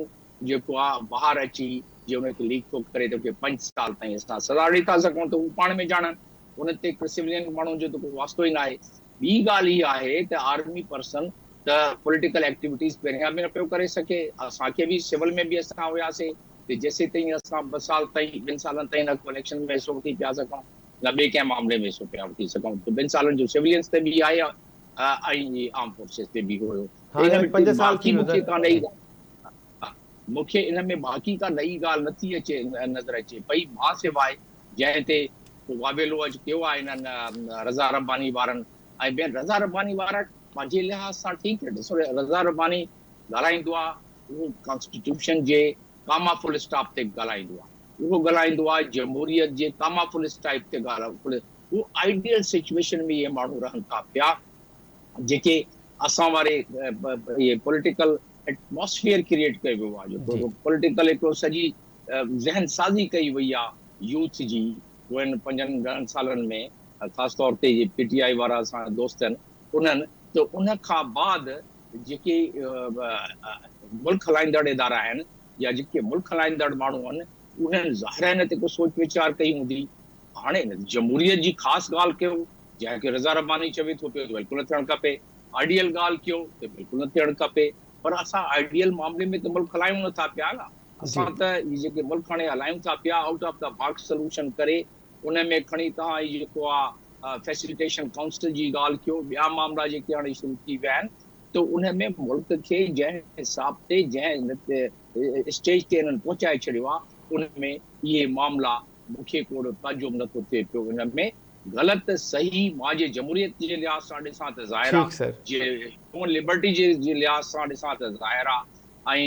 جيڪو آ ٻاهر اچي جي ان کي ليڪ ٿو ڪري ته ان کي پنج سال تائين اسان سزا ڏئي ٿا سگهون ته هو پاڻ ۾ ڄاڻن ان تي سولين ماڻهن جو ته ڪو واسطو ئي ناهي ٻي ڳالهه اها آهي ته آرمي پرسن ته پوليٽيڪل ايڪٽيوٽيز پهريان به نه پيو ڪري سگهي اسان کي به سول ۾ به اسان هياسي ته جيسيتائين اسان ٻه سال تائين ٻن سالن تائين نه ڪو اليڪشن ۾ حصو وٺي پيا سگهون نه ٻئي ڪنهن معاملي ۾ حصو پيا وٺي سگهون ته ٻن سالن جو سولينز تي به آهي ۽ آرم فورسز تي به هيو هاڻي پنج سال ٿي ويو مونکي ڪا نئي مونکي ان ۾ باقي ڪا نئي ڳالهه نٿي اچي نظر اچي پئي مان سواء جنهن تي واويلو اڄ ڪيو آهي انهن رضا رباني وارن ۽ ٻين رضا رباني وارا پنهنجي لحاظ سان ٺيڪ ڏسو رضا رباني ڳالهائيندو آهي اهو ڪانسٽيٽيوشن جي ڪاما فل اسٽاپ تي ڳالهائيندو آهي اهو ڳالهائيندو آهي جمهوريت جي ڪاما فل اسٽاپ تي ڳالهائيندو اهو آئيڊيل سچويشن ۾ اهي ماڻهو رهن ٿا پيا جيڪي اسان واري اهي پوليٽيڪل ايٽماسفيئر ڪريئيٽ ڪيو ويو آهي جيڪو پوليٽيڪل هڪڙو سڄي ذهن سازي ڪئي وئي آهي يوٿ جي پوين پنجن ڏهن سالن ۾ خاص طور تي جي پي ٽي آء وارا اسان جا دوست آهن انهن ته ان کان بعد جيڪي ملڪ هلائيندڙ ادارا آهن يا جيڪي ملڪ هلائيندڙ ماڻهو آهن انهن ظاهر آهي ان تي ڪو سوچ ويچار ڪئي هوندي. هاڻي ان جمهوريت جي خاص ڳالهه ڪيو جنهن کي رضا رباني چوي ٿو پيو ته بلڪل نه ٿيڻ کپي، آئيڊيل ڳالهه ڪيو ته بلڪل نه ٿيڻ کپي، پر اسان آئيڊيل معاملي ۾ ته ملڪ هلايون نه ٿا پيا نه، اسان ته هي جيڪي ملڪ هاڻي هلايون ٿا پيا out of the box solution ڪري ان ۾ کڻي توهان هي جيڪو آ فيسليٽيشن ڪائونسل جي ڳالهه ڪيو ٻيا معاملا جيڪي هاڻي شروع ٿي ويا آهن ته ان ۾ ملڪ کي جنهن حساب تي جنهن اسٽيج تي انهن پهچائي ڇڏيو آ ان ۾ اهي معاملا مون کي ڪو اهڙو تعجب نه ٿو ٿئي پيو ان ۾ غلط صحيح مان جي جمهوريت جي لحاظ سان ڏسان ته ظاهر آ جي هيومن لبرٽي جي لحاظ سان ڏسان ته ظاهر آ ۽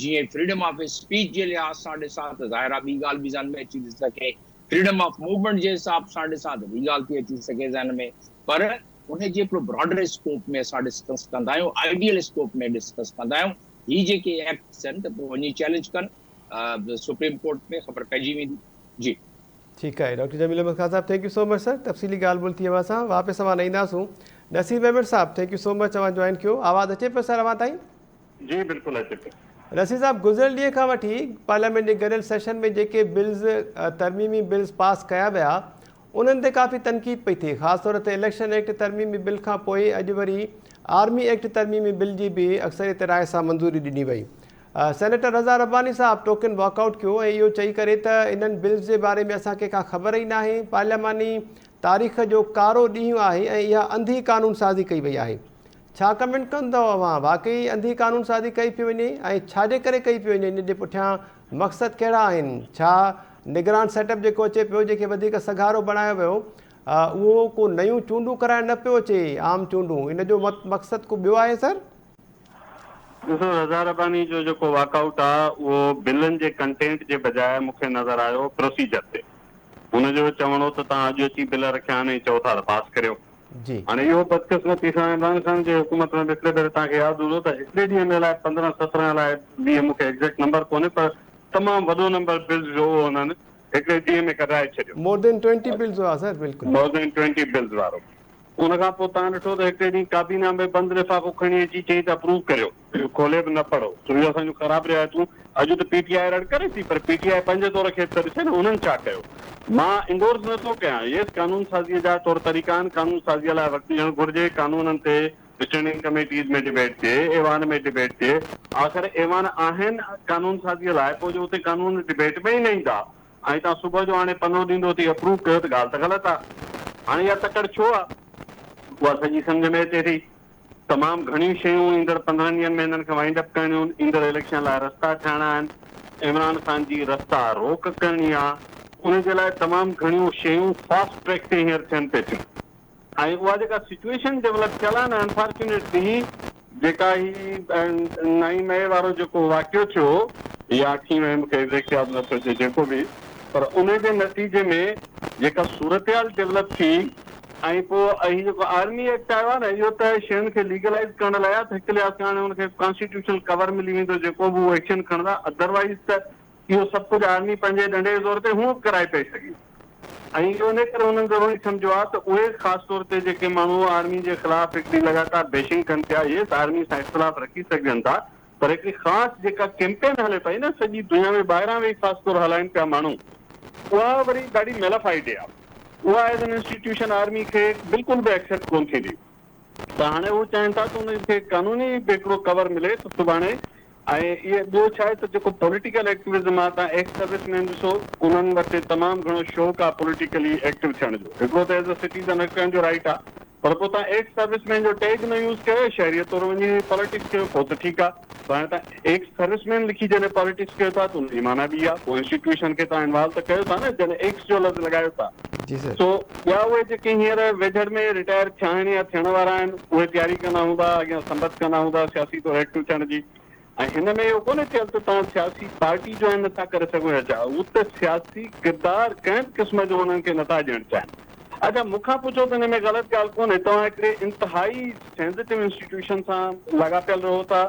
جيئن فريڊم آف اسپيچ جي لحاظ سان ڏسان ته ظاهر آ ٻي ڳالهه به ذهن ۾ اچي ٿي سگهي فريڊم آف موومينٽ جي حساب سان ڏسان ته ٻي ڳالهه ٿي اچي سگهي ذهن ۾ پر ان جي هڪڙو براڊر اسڪوپ ۾ اسان ڊسڪس ڪندا آهيون آئيڊيل اسڪوپ ۾ ڊسڪس ڪندا آهيون هي جيڪي ايڪٽس آهن ته پوء وڃي چئلينج ڪن سپريم ڪورٽ ۾ خبر پئجي ويندي جي. ٺيڪ آهي ڊاڪٽر جميل احمد خان صاحب thank you so much sir تفصيلي ڳالهه ٻولهه ٿي اوهان سان واپس اوهان ڏي اينداسون نصير ميمڻ صاحب thank you so مچ اوهان جوائن ڪيو آواز اچي پيو سر اوهان تائين. جي بلڪل اچي پيو. نصير صاحب گذريل ڏينهن کان وٺي پارليامينٽ جي گڏيل سيشن ۾ جيڪي بلز ترميمي بلز پاس ڪيا ويا انهن تي ڪافي تنقيد پئي ٿئي، خاص طور تي اليڪشن ايڪٽ ترميمي بل کان پوء اڄ وري آرمي ايڪٽ ترميمي بل جي به اڪثريت راء سان منظوري ڏني وئي. سينيٽر رضا رباني صاحب ٽوڪن واڪ آئوٽ ڪيو ۽ اهو چئي ڪري ته انهن بلز جي باري ۾ اسان کي ڪا خبر ئي ناهي، پارلياماني تاريخ جو ڪارو ڏينهن آهي ۽ اها انڌي قانون سازي ڪئي وئي آهي. ڇا ڪمينٽ ڪندؤ اوهان واقعي انڌي قانون سازي ڪئي پئي وڃي ۽ ڇا جي ڪري ڪئي پئي وڃي ان جي پٺيان مقصد ڪهڙا آهن ڇا نگران سيٽ اپ جيڪو اچي پيو جنهن کي وڌيڪ سگهارو بڻايو ويو اهو ڪو نيون چونڊون ڪرائڻ نه پيو اچي عام چونڊون ان جو مقصد ڪو ٻيو آهي سر؟ ڏسو رضا رباني جو جيڪو واڪ آئوٽ آ اهو بلن جي ڪنٽينٽ جي بجاء مون کي نظر آيو پروسيجر تي هن جو چوڻ هو ته توهان اڄ اچي بل رکيا آهن ۽ چئو ٿا ته پاس ڪريو. جي. هاڻي اهو بدقسمتي سان عمران خان جي حڪومت ۾ به هڪڙي ڀيري توهان کي ياد هوندو ته هڪڙي ڏينهن ۾ الائي 15 17 الائي 20 مون کي ايگزيڪٽ نمبر ڪونهي پر تمام وڏو نمبر بلز جو اهو هنن هڪڙي ڏينهن ۾ ڪڍرائي ڇڏيو. مور دين ٽوئنٽي بلز هئا سر بلڪل. مور دين ٽوئنٽي بلز وارو. ان کان پوء توهان ڏٺو ته هڪڙي ڏينهن ڪابينا ۾ بند لفافو کڻي اچي چيائين ته اپروو ڪريو. اهو کولي به نه پڙهو. سو اهي اسان جون خراب رعايتون اڄ ته پي ٽي آء رڙ ڪري ٿي پر پي ٽي آء پنهنجي طور کي به ته ڏسي نه انهن ڇا ڪيو. مان انڊورس نه ٿو ڪيان. يس قانون سازيء جا طور طريقا آهن، قانون سازيء لاء وقت ڏيڻ گهرجي، قانونن تي اسٽينڊنگ ڪميٽيز ۾ ڊبيٽ ٿئي، ايوان ۾ ڊبيٽ ٿئي. آخر ايوان آهن قانون سازيء لاء پوء جو اتي قانون ڊبيٽ ۾ ئي نه ايندا ۽ توهان صبح جو آڻي پنو ڏيندو ٿي اپروو ڪيو ته ڳالهه ته غلط آ. هاڻي اها تڪڙ ڇو آ؟ اها سڄي سمجهه ۾ اچي ٿي. تمام گهڻيون شيون ايندڙ 15 ڏينهن ۾ هنن کي وائنڊ اپ ڪرڻيون آهن، ايندڙ اليڪشن لاء رستا ٺاهڻا آهن، عمران خان جي رستا روڪ ڪرڻي آ، ان جي لاء تمام گهڻيون شيون فاسٽ ٽريڪ تي هينئر ٿين پئي ٿيون ۽ اها جيڪا سچوئيشن ڊولپ ٿيل آ نه انفارچونيٽلي جيڪا هي نائين مئي وارو جيڪو واقعو ٿيو يا اٺين مئي مون کي ايگزيڪٽ ياد نٿو اچي جيڪو به پر ان جي نتيجي ۾ جيڪا صورتحال ڊولپ ٿي ۽ پوء هي جيڪو آرمي ايڪٽ آيو آهي نه اهو ته شين کي ليگلائيز ڪرڻ لاء آهي ته هڪ لحاظ کان هاڻي ان کي ڪانسٽيٽيوشنل ڪور ملي ويندو جيڪو به هو ايڪشن کڻندا ادروائيز ته اهو سڀ ڪجهه آرمي پنهنجي ڏنڊي جي زور تي هونء به ڪرائي پئي سگهي ۽ اهو ان ڪري هنن ضروري سمجهيو آهي ته اهي خاص طور تي جيڪي ماڻهو آرمي جي خلاف هڪڙي لڳاتار بيشنگ ڪن پيا يس آرمي سان اختلاف رکي سگهجن ٿا پر هڪڙي خاص جيڪا ڪيمپين هلي پئي نه سڄي دنيا ۾ ٻاهران ويهي خاص طور هلائين پيا ماڻهو اها وري ڏاڍي ميلافائيڊ آهي اها ايز ان انسٽيٽيوشن آرمي کي بلڪل به ايڪسيپٽ ڪونه ٿيندي ته هاڻي هو چاهين ٿا ته ان کي قانوني به هڪڙو ڪور ملي ته سڀاڻي ۽ اهي ٻيو ڇا آهي ته جيڪو پوليٽيڪل ايڪٽوزم آهي تان ايڪس سروس مين ڏسو انهن وٽ تمام گهڻو شوق آهي پوليٽيڪلي ايڪٽو ٿيڻ جو هڪڙو ته ايز ا سٽيزن هر ڪنهن جو رائيٽ آهي پر پوء توهان ايڪس سروس مين جو ٽيگ نه يوز ڪيو شهريت طور وڃي پاليٽڪس ڪيو پوء ته ٺيڪ آ پر هاڻي توهان ايڪس سروس مين لکي جڏهن پاليٽڪس ڪيو ٿا ته ان جي معنيٰ ٻي آ پوء انسٽيٽيوشن کي توهان انوالو ته ڪيو ٿا نه جڏهن ايڪس جو لفظ لڳايو ٿا جي سر. سو ٻيا اهي جيڪي هينئر ويجهڙ ۾ رٽائر ٿيا آهن يا ٿيڻ وارا آهن اهي تياري ڪندا هوندا اڳيان سنبت ڪندا هوندا سياسي طور ايڪٽو ٿيڻ جي ۽ هن ۾ اهو ڪونهي چيل ته توهان سياسي پارٽي جوائن نٿا ڪري سگهو يا ڇا، هو ته سياسي ڪردار ڪنهن به قسم جو انهن کي نٿا ڏيڻ چاهين. اڇا مون کان پڇو ته ان ۾ غلط ڳالهه ڪونهي، توهان هڪڙي انتهائي سينزيٽو انسٽيٽيوشن سان لاڳاپيل رهو ٿا،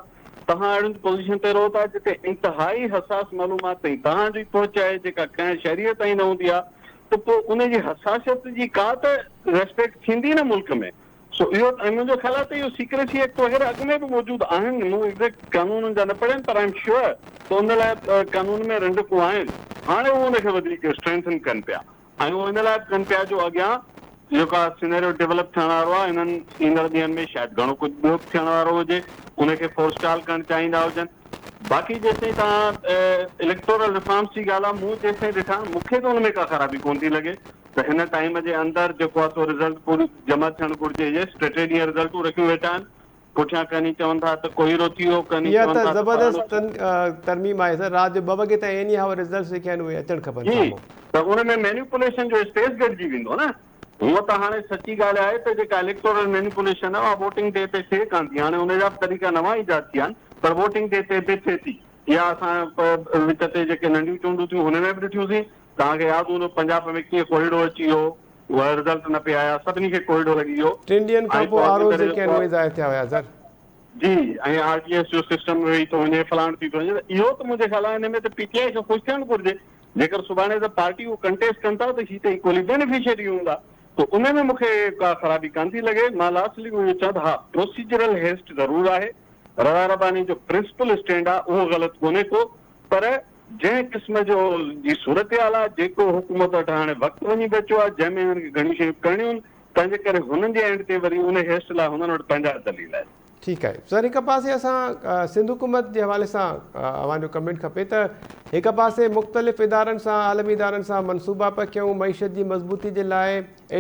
توهان اهڙين پوزيشن تي رهو ٿا جتي انتهائي حساس معلومات تائين توهان جي پهچ آهي جيڪا ڪنهن شهريء تائين نه هوندي آهي ته پوء ان جي حساسيت جي ڪا ته ريسپيڪٽ ٿيندي نه ملڪ ۾. سو اهو ۽ منهنجو خيال آهي ته اهو سيڪريسي ايڪٽ وغيره اڳ ۾ به موجود آهن، مون ايگزيڪٽ قانونن جا نه پڙهيا آهن پر I am sure ته ان لاء قانون ۾ رنڊڪون آهن، هاڻي هو ان کي وڌيڪ اسٽرينٿن ڪن پيا. ۽ اهو ان لاء به ڪن پيا جو اڳيان جيڪا سينيريو ڊولپ ٿيڻ وارو آهي انهن ايندڙ ڏينهن ۾ شايد گهڻو ڪجهه ٻيو به ٿيڻ وارو هجي ان کي فورسٽال ڪرڻ چاهيندا هجن. باقي جيستائين توهان اليڪٽورل ريفارمز جي ڳالهه آهي مون جيستائين ڏٺا مون کي ته ان ۾ ڪا خرابي ڪونه ٿي لڳي ته هن ٽائيم جي اندر جيڪو آهي سو رزلٽ پوري جمع ٿيڻ گهرجي يس ٽي ٽي ڏينهن رزلٽون رکيون ويٺا آهن پٺيان ڪني چون ٿا ته ڪوهيڙو ٿي ويو، ڪني اها چون ته ٿا ته فلاڻو زبردست ٿي ويو. ترميم آهي سر رات جو ٻه وڳي تائين ايني هاء رزلٽس جيڪي آهن اهي اچڻ کپن جي سامهون. ته ان ۾ مينيپوليشن جو اسپيس گهٽجي ويندو نه. هونء ته هاڻي سچي ڳالهه آهي ته جيڪا اليڪٽورل مينيپوليشن آهي اها ووٽنگ ڊي تي ٿئي ڪانه ٿي. هاڻي ان جا به طريقا نوان ايجاد ٿيا آهن پر ووٽنگ ڊي تي به ٿئي ٿي. اها اسان وچ تي جيڪي ننڍيون چونڊون ٿيون هن ۾ به ڏٺيون سين. توهان کي ياد هوندو پنجاب ۾ ڪيئن ڪوهيڙو اچي ويو. اهي رزلٽ نه پئي آيا سڀني کي ڪوهيڙو لڳي ويو. ٽن ڏينهن کان ۽ پوء پوء آر اڳ اوز ڪري جيڪي آهن اهي ظاهر ٿيا هيا سر. جي ۽ آر ٽي ايس جو سسٽم ويهي ٿو وڃي فلاڻ ٿي ٿو وڃي ته اهو ته منهنجي خيال آهي ان ۾ ته پي ٽي آء کي خوش ٿيڻ گهرجي جيڪر سڀاڻي ته پارٽي اهو ڪنٽيسٽ ڪن ٿا ته هي ته ايڪولي بينيفشري هوندا ته ان ۾ مون کي ڪا خرابي ڪانه ٿي لڳي مان لاسٽلي اهو چوان ته ها پروسيجرل هيسٽ ضرور آهي رضا رباني جو پرنسپل اسٽينڊ آهي اهو غلط ڪونهي ڪو پر جنهن قسم جو جي صورتحال آهي، جيڪو حڪومت وٽ هاڻي وقت وڃي بچيو آهي، جنهن ۾ هنن کي گهڻيون شيون ڪرڻيون آهن، تنهن جي ڪري هنن جي اينڊ تي وري ان هيسٽ لاء هنن وٽ پنهنجا دليل آهن. ٺيڪ آهي سر هڪ پاسي اسان سنڌ حڪومت جي حوالي سان اوهان جو ڪمينٽ کپي ته هڪ پاسي مختلف ادارن سان عالمي ادارن سان منصوبا پيا ڪيون معيشت جي مضبوطي جي لاء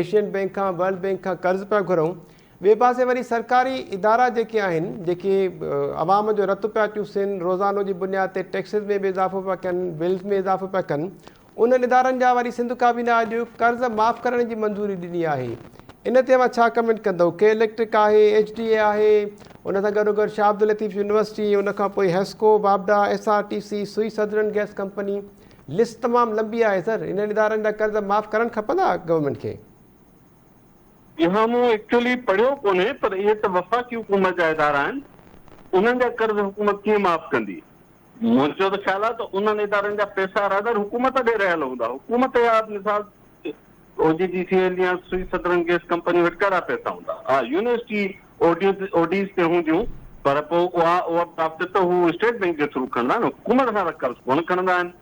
ايشين بينڪ کان ورلڊ بينڪ کان قرض پيا گهرون ٻئي پاسي وري سرڪاري ادارا جيڪي آهن جيڪي عوام جو رت پيا چوسين روزانو جي بنياد تي ٽيڪسز ۾ به اضافو پيا ڪن بلز ۾ اضافو پيا ڪن انهن ادارن جا وري سنڌ ڪابينا اڄ قرض معاف ڪرڻ جي منظوري ڏني آهي ان تي اوهان ڇا ڪمينٽ ڪندؤ ڪي اليڪٽرڪ آهي ايڇ ڊي اي آهي ان سان گڏو گڏ شاهه عبداللطيف يونيورسٽي ان کان پوء حيسڪو واپڊا S R T C Sui southern gas company list تمام لنبي آهي سر انهن ادارن جا قرض معاف ڪرڻ کپندا گورنمينٽ کي. اها مون ايڪچوئلي پڙهيو ڪونهي پر اهي ته وفاقي حڪومت جا ادارا آهن انهن جا قرض حڪومت ڪيئن معاف ڪندي؟ منهنجو ته خيال آهي ته انهن ادارن جا پئسا رادر حڪومت ڏي رهيل هوندا حڪومت جا مثال او جي ڊي سي ايل يا سوئي سدرن گيس ڪمپني وٽ ڪهڙا پئسا هوندا؟ ها يونيورسٽي اوڊيز تي هونديون پر پوء اها اوور ڊرافٽ ته هو اسٽيٽ بينڪ جي ٿرو کڻندا آهن حڪومت کان ته قرض ڪونه کڻندا آهن.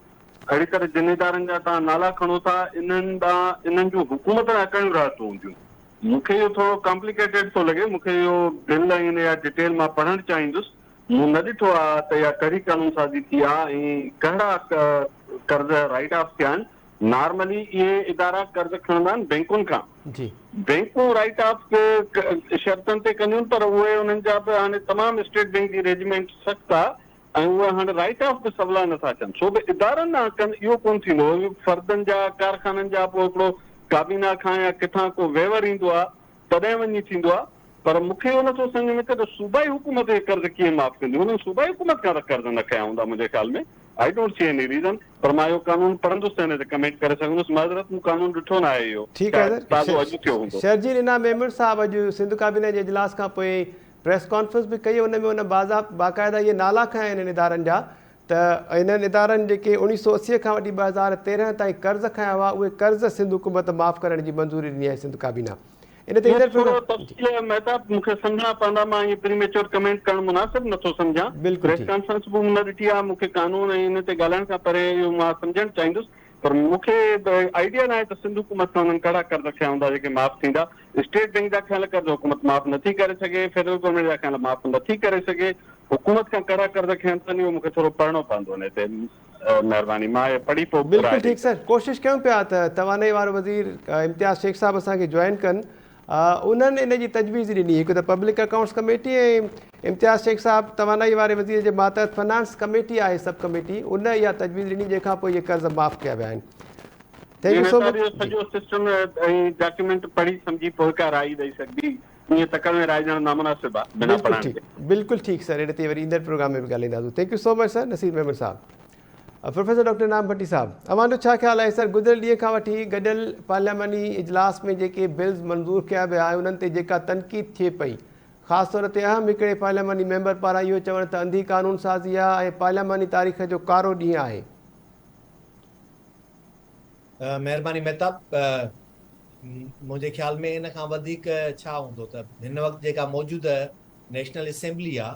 اهڙي طرح جن ادارن جا توهان نالا کڻو ٿا انهن ڏانهن انهن جون حڪومت ڏانهن ڪهڙيون رعايتون هونديون؟ مون کي اهو ٿورو ڪامپليڪيٽيڊ ٿو لڳي مون کي اهو بل ۽ ان جا ڊيٽيل مان پڙهڻ چاهيندس مون نه ڏٺو آهي ته اها ڪهڙي قانون سازي ٿي آهي ۽ ڪهڙا قرض رائيٽ آف ٿيا آهن نارملي اهي ادارا قرض کڻندا آهن بينڪن کان جي. بينڪون رائيٽ آف شرطن تي ڪنديون پر اهي انهن جا به هاڻي تمام اسٽيٽ بينڪ جي ريجمينٽ سخت آهي ۽ اهي هاڻ رائيٽ آف به سولا نٿا ڪن، سو به ادارن ڏانهن ڪن اهو ڪونه ٿيندو، اهي فردن جا، ڪارخانن جا پوء هڪڙو ڪابينا کان يا ڪٿان ڪو ويور ايندو آهي تڏهن وڃي ٿيندو آهي، پر مون کي اهو نٿو سمجهه ۾ اچي ته صوبائي حڪومت اهي قرض ڪيئن معاف ڪندي، هنن صوبائي حڪومت کان ته قرض نه کنيا هوندا منهنجي خيال ۾، I don't see any reason, پر مان اهو قانون پڙهندس ته ان تي ڪمينٽ ڪري سگهندس، معذرت مون قانون ڏٺو ناهي اهو ٺيڪ آهي شايد سر تازو اڄ ٿيو هوندو. شرجيل انعام ميمڻ صاحب اڄ سنڌ ڪابينا جي اجلاس کان پوء پريس ڪانفرنس به ڪئي ان ۾ ان باقاعده اهي نالا کنيا انهن ادارن جا ته انهن ادارن جيڪي 1980 کان وٺي 2013 تائين قرض کنيا هئا اهي قرض سنڌ حڪومت معاف ڪرڻ جي منظوري ڏني آهي سنڌ ڪابينا ان تي اهو ايندڙ ٿورو پروگرام جي. تفصيل مهتاب مون کي سمجهڻا پوندا مان ائين پري ميچور ڪمينٽ ڪرڻ مناسب نه ٿو سمجهان بلڪل پريس ٺيڪ. ڪانفرنس به مون نه ڏٺي آهي مون کي قانون ۽ ان تي ڳالهائڻ کان پري اهو مان سمجهڻ چاهيندس پر مون کي آئيڊيا ناهي ته سنڌ حڪومت کان انهن ڪهڙا قرض کنيا هوندا جيڪي معاف ٿيندا. اسٽيٽ بينڪ جا کنيل قرض حڪومت معاف نٿي ڪري سگهي، فيڊرل گورنمينٽ جا کنيل معاف نٿي ڪري سگهي، حڪومت کان ڪهڙا قرض کنيل اٿن اهو مون کي ٿورو پڙهڻو پوندو ان تي مهرباني مان اهي پڙهي پوء راء بلڪل ڏئي ٺيڪ سر ڪوشش ڪيون پيا ته توانائي وارو وزير امتياز شيخ صاحب اسان کي جوائن ڪن انهن ان جي تجويز ڏني هڪ ته public accounts committee ۽ Imtiaz Shaikh sahib توانائي واري وزير جي ماتحت فنانس ڪميٽي آهي سب ڪميٽي ان اها تجويز ڏني جنهن کان پوء اهي قرض معاف ڪيا ويا آهن thank you so مهتاب مچ اهو جي. سڄو سسٽم ۽ ڊاڪيومينٽ پڙهي سمجهي پوء ڪا راء ڏئي سگهبي ائين تڪڙ ۾ راء ڏيڻ نامناسب آهي بنا بلڪل پڙهڻ ٺيڪ جي. بلڪل ٺيڪ سر ان تي وري ايندڙ پروگرام ۾ به ڳالهائينداسون thank you so much sir Naseer Memon صاحب. پروفيسر ڊاڪٽر انعام ڀٽي صاحب اوهان جو ڇا خيال آهي سر گذريل ڏينهن کان وٺي گڏيل پارلياماني اجلاس ۾ جيڪي بلز منظور ڪيا ويا ۽ انهن تي جيڪا تنقيد ٿئي پئي خاص طور تي اهم هڪڙي پارلياماني ميمبر پاران اهو چوڻ ته انڌي قانون سازي آهي ۽ پارلياماني تاريخ جو ڪارو ڏينهن آهي. مهرباني مهتاب منهنجي خيال ۾ ان کان وڌيڪ ڇا هوندو ته هن وقت جيڪا موجوده نيشنل اسيمبلي آ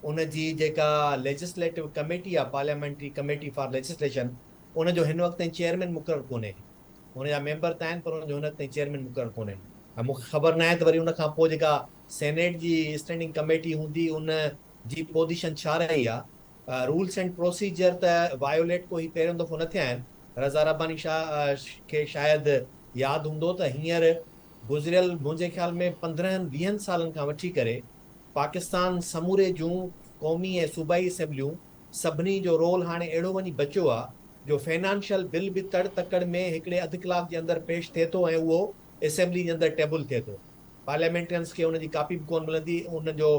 ان جي جيڪا ليجسليٽو ڪميٽي آ پارليامينٽري ڪميٽي فار ليجسليشن ان جو هن وقت تائين چيئرمين مقرر ڪونهي. ان جا ميمبر ته آهن پر ان جو هن وقت تائين چيئرمين مقرر ڪونهي ۽ مون کي خبر ناهي ته وري ان کان پوء جيڪا سينيٽ جي اسٽينڊنگ ڪميٽي هوندي ان جي پوزيشن ڇا رهي آهي. رولس اينڊ پروسيجر ته وايوليٽ ڪو هي پهريون دفعو نه ٿيا آهن. رضا رباني شاهه کي شايد ياد هوندو ته هينئر گذريل منهنجي خيال ۾ 15 20 سالن کان وٺي ڪري پاڪستان سموري جون قومي ۽ صوبائي اسيمبليون سڀني جو رول هاڻي اهڙو وڃي بچيو آ جو فنانشل بل به تڙ تڪڙ ۾ هڪڙي اڌ ڪلاڪ جي اندر پيش ٿئي ٿو ۽ اهو اسيمبلي جي اندر ٽيبل ٿئي ٿو. پارليامينٽرينس کي ان جي ڪاپي به ڪونه ملندي ان جو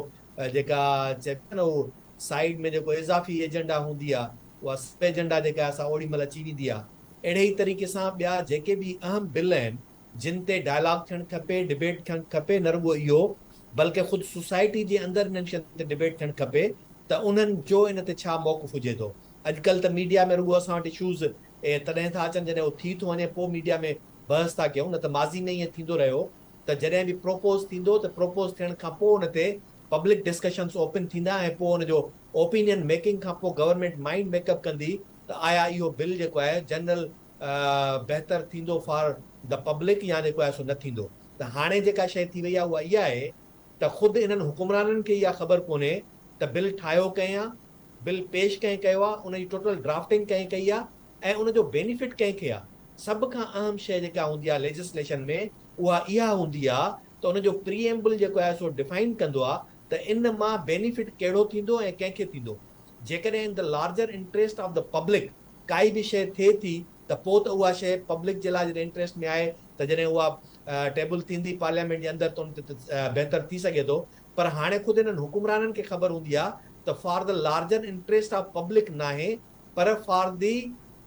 جيڪا چئبو آ نه اهو سائيڊ ۾ جيڪو اضافي ايجنڊا هوندي آ اها سب ايجنڊا جيڪا آ سا اوڏي مهل اچي ويندي آ. اهڙي ئي طريقي سان ٻيا جيڪي به اهم بل آهن جن تي ڊائلاگ ٿيڻ کپي، ڊبيٽ ٿيڻ کپي نه رڳو اهو بلڪه خود سوسائٽي جي اندر انهن شين تي ڊبيٽ ٿيڻ کپي ته انهن جو ان تي ڇا موقف هجي ٿو. اڄڪلهه ته ميڊيا ۾ رڳو اسان وٽ اشوز تڏهن ٿا اچن جڏهن اهو ٿي ٿو وڃي پوء ميڊيا ۾ بحث ٿا ڪيون نه ته ماضي ۾ ائين ٿيندو رهيو ته جڏهن به پروپوز ٿيندو ته پروپوز ٿيڻ کان پوء ان تي پبلڪ ڊسڪشنز اوپن ٿيندا ۽ پوء ان جو اوپينين ميڪنگ کان پوء گورنمينٽ مائينڊ ميڪ اپ ڪندي ته آيا اهو بل جيڪو آهي جنرل بهتر ٿيندو فار the public يا جيڪو آهي سو نه ٿيندو ته هاڻي جيڪا شيء ٿي وئي آهي اها اها آهي ته خود انهن حڪمرانن کي اها خبر ڪونهي ته بل ٺاهيو ڪنهن آ، بل پيش ڪنهن ڪيو آ، ان جي ٽوٽل ڊرافٽنگ ڪنهن ڪئي آ ۽ ان جو بينيفٽ ڪنهن کي آ. سڀ کان اهم شيء جيڪا هوندي آ ليجسليشن ۾ اها اها هوندي آ ته ان جو پري ايمبل جيڪو آهي سو ڊفائن ڪندو آ ته ان مان بينيفٽ ڪهڙو ٿيندو ۽ ڪنهن کي ٿيندو. جيڪڏهن in the larger interest of the public ڪائي به شيء ٿئي ٿي ته پوء ته اها شيء پبلڪ جي لاء جڏهن انٽريسٽ ۾ آهي ته جڏهن اها ٽيبل ٿيندي پارليامينٽ جي اندر ته ان تي ته بهتر ٿي سگهي ٿو پر هاڻي خود انهن حڪمرانن کي خبر هوندي آ ته for the larger interest of public ناهي پر for the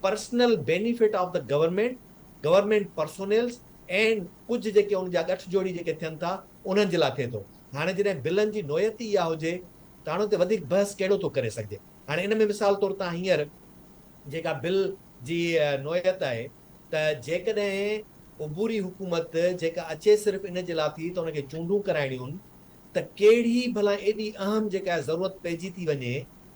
personal benefit of the government, government personnels and ڪجهه جيڪي ان جا ڳٺ جوڙي جيڪي ٿين ٿا انهن جي لاء ٿئي ٿو. هاڻي جڏهن بلن جي نوعيت ئي اها هجي ته هاڻي ان تي وڌيڪ بحث ڪهڙو ٿو ڪري سگهجي. هاڻي ان ۾ مثال طور تان هينئر جيڪا بل جي نوعيت آهي ته جيڪڏهن عبوري حڪومت جيڪا اچي صرف ان جي لاء ٿي ته ان کي چونڊون ڪرائڻيون ته ڪهڙي ڀلا ايڏي اهم جيڪا ضرورت پئجي ٿي وڃي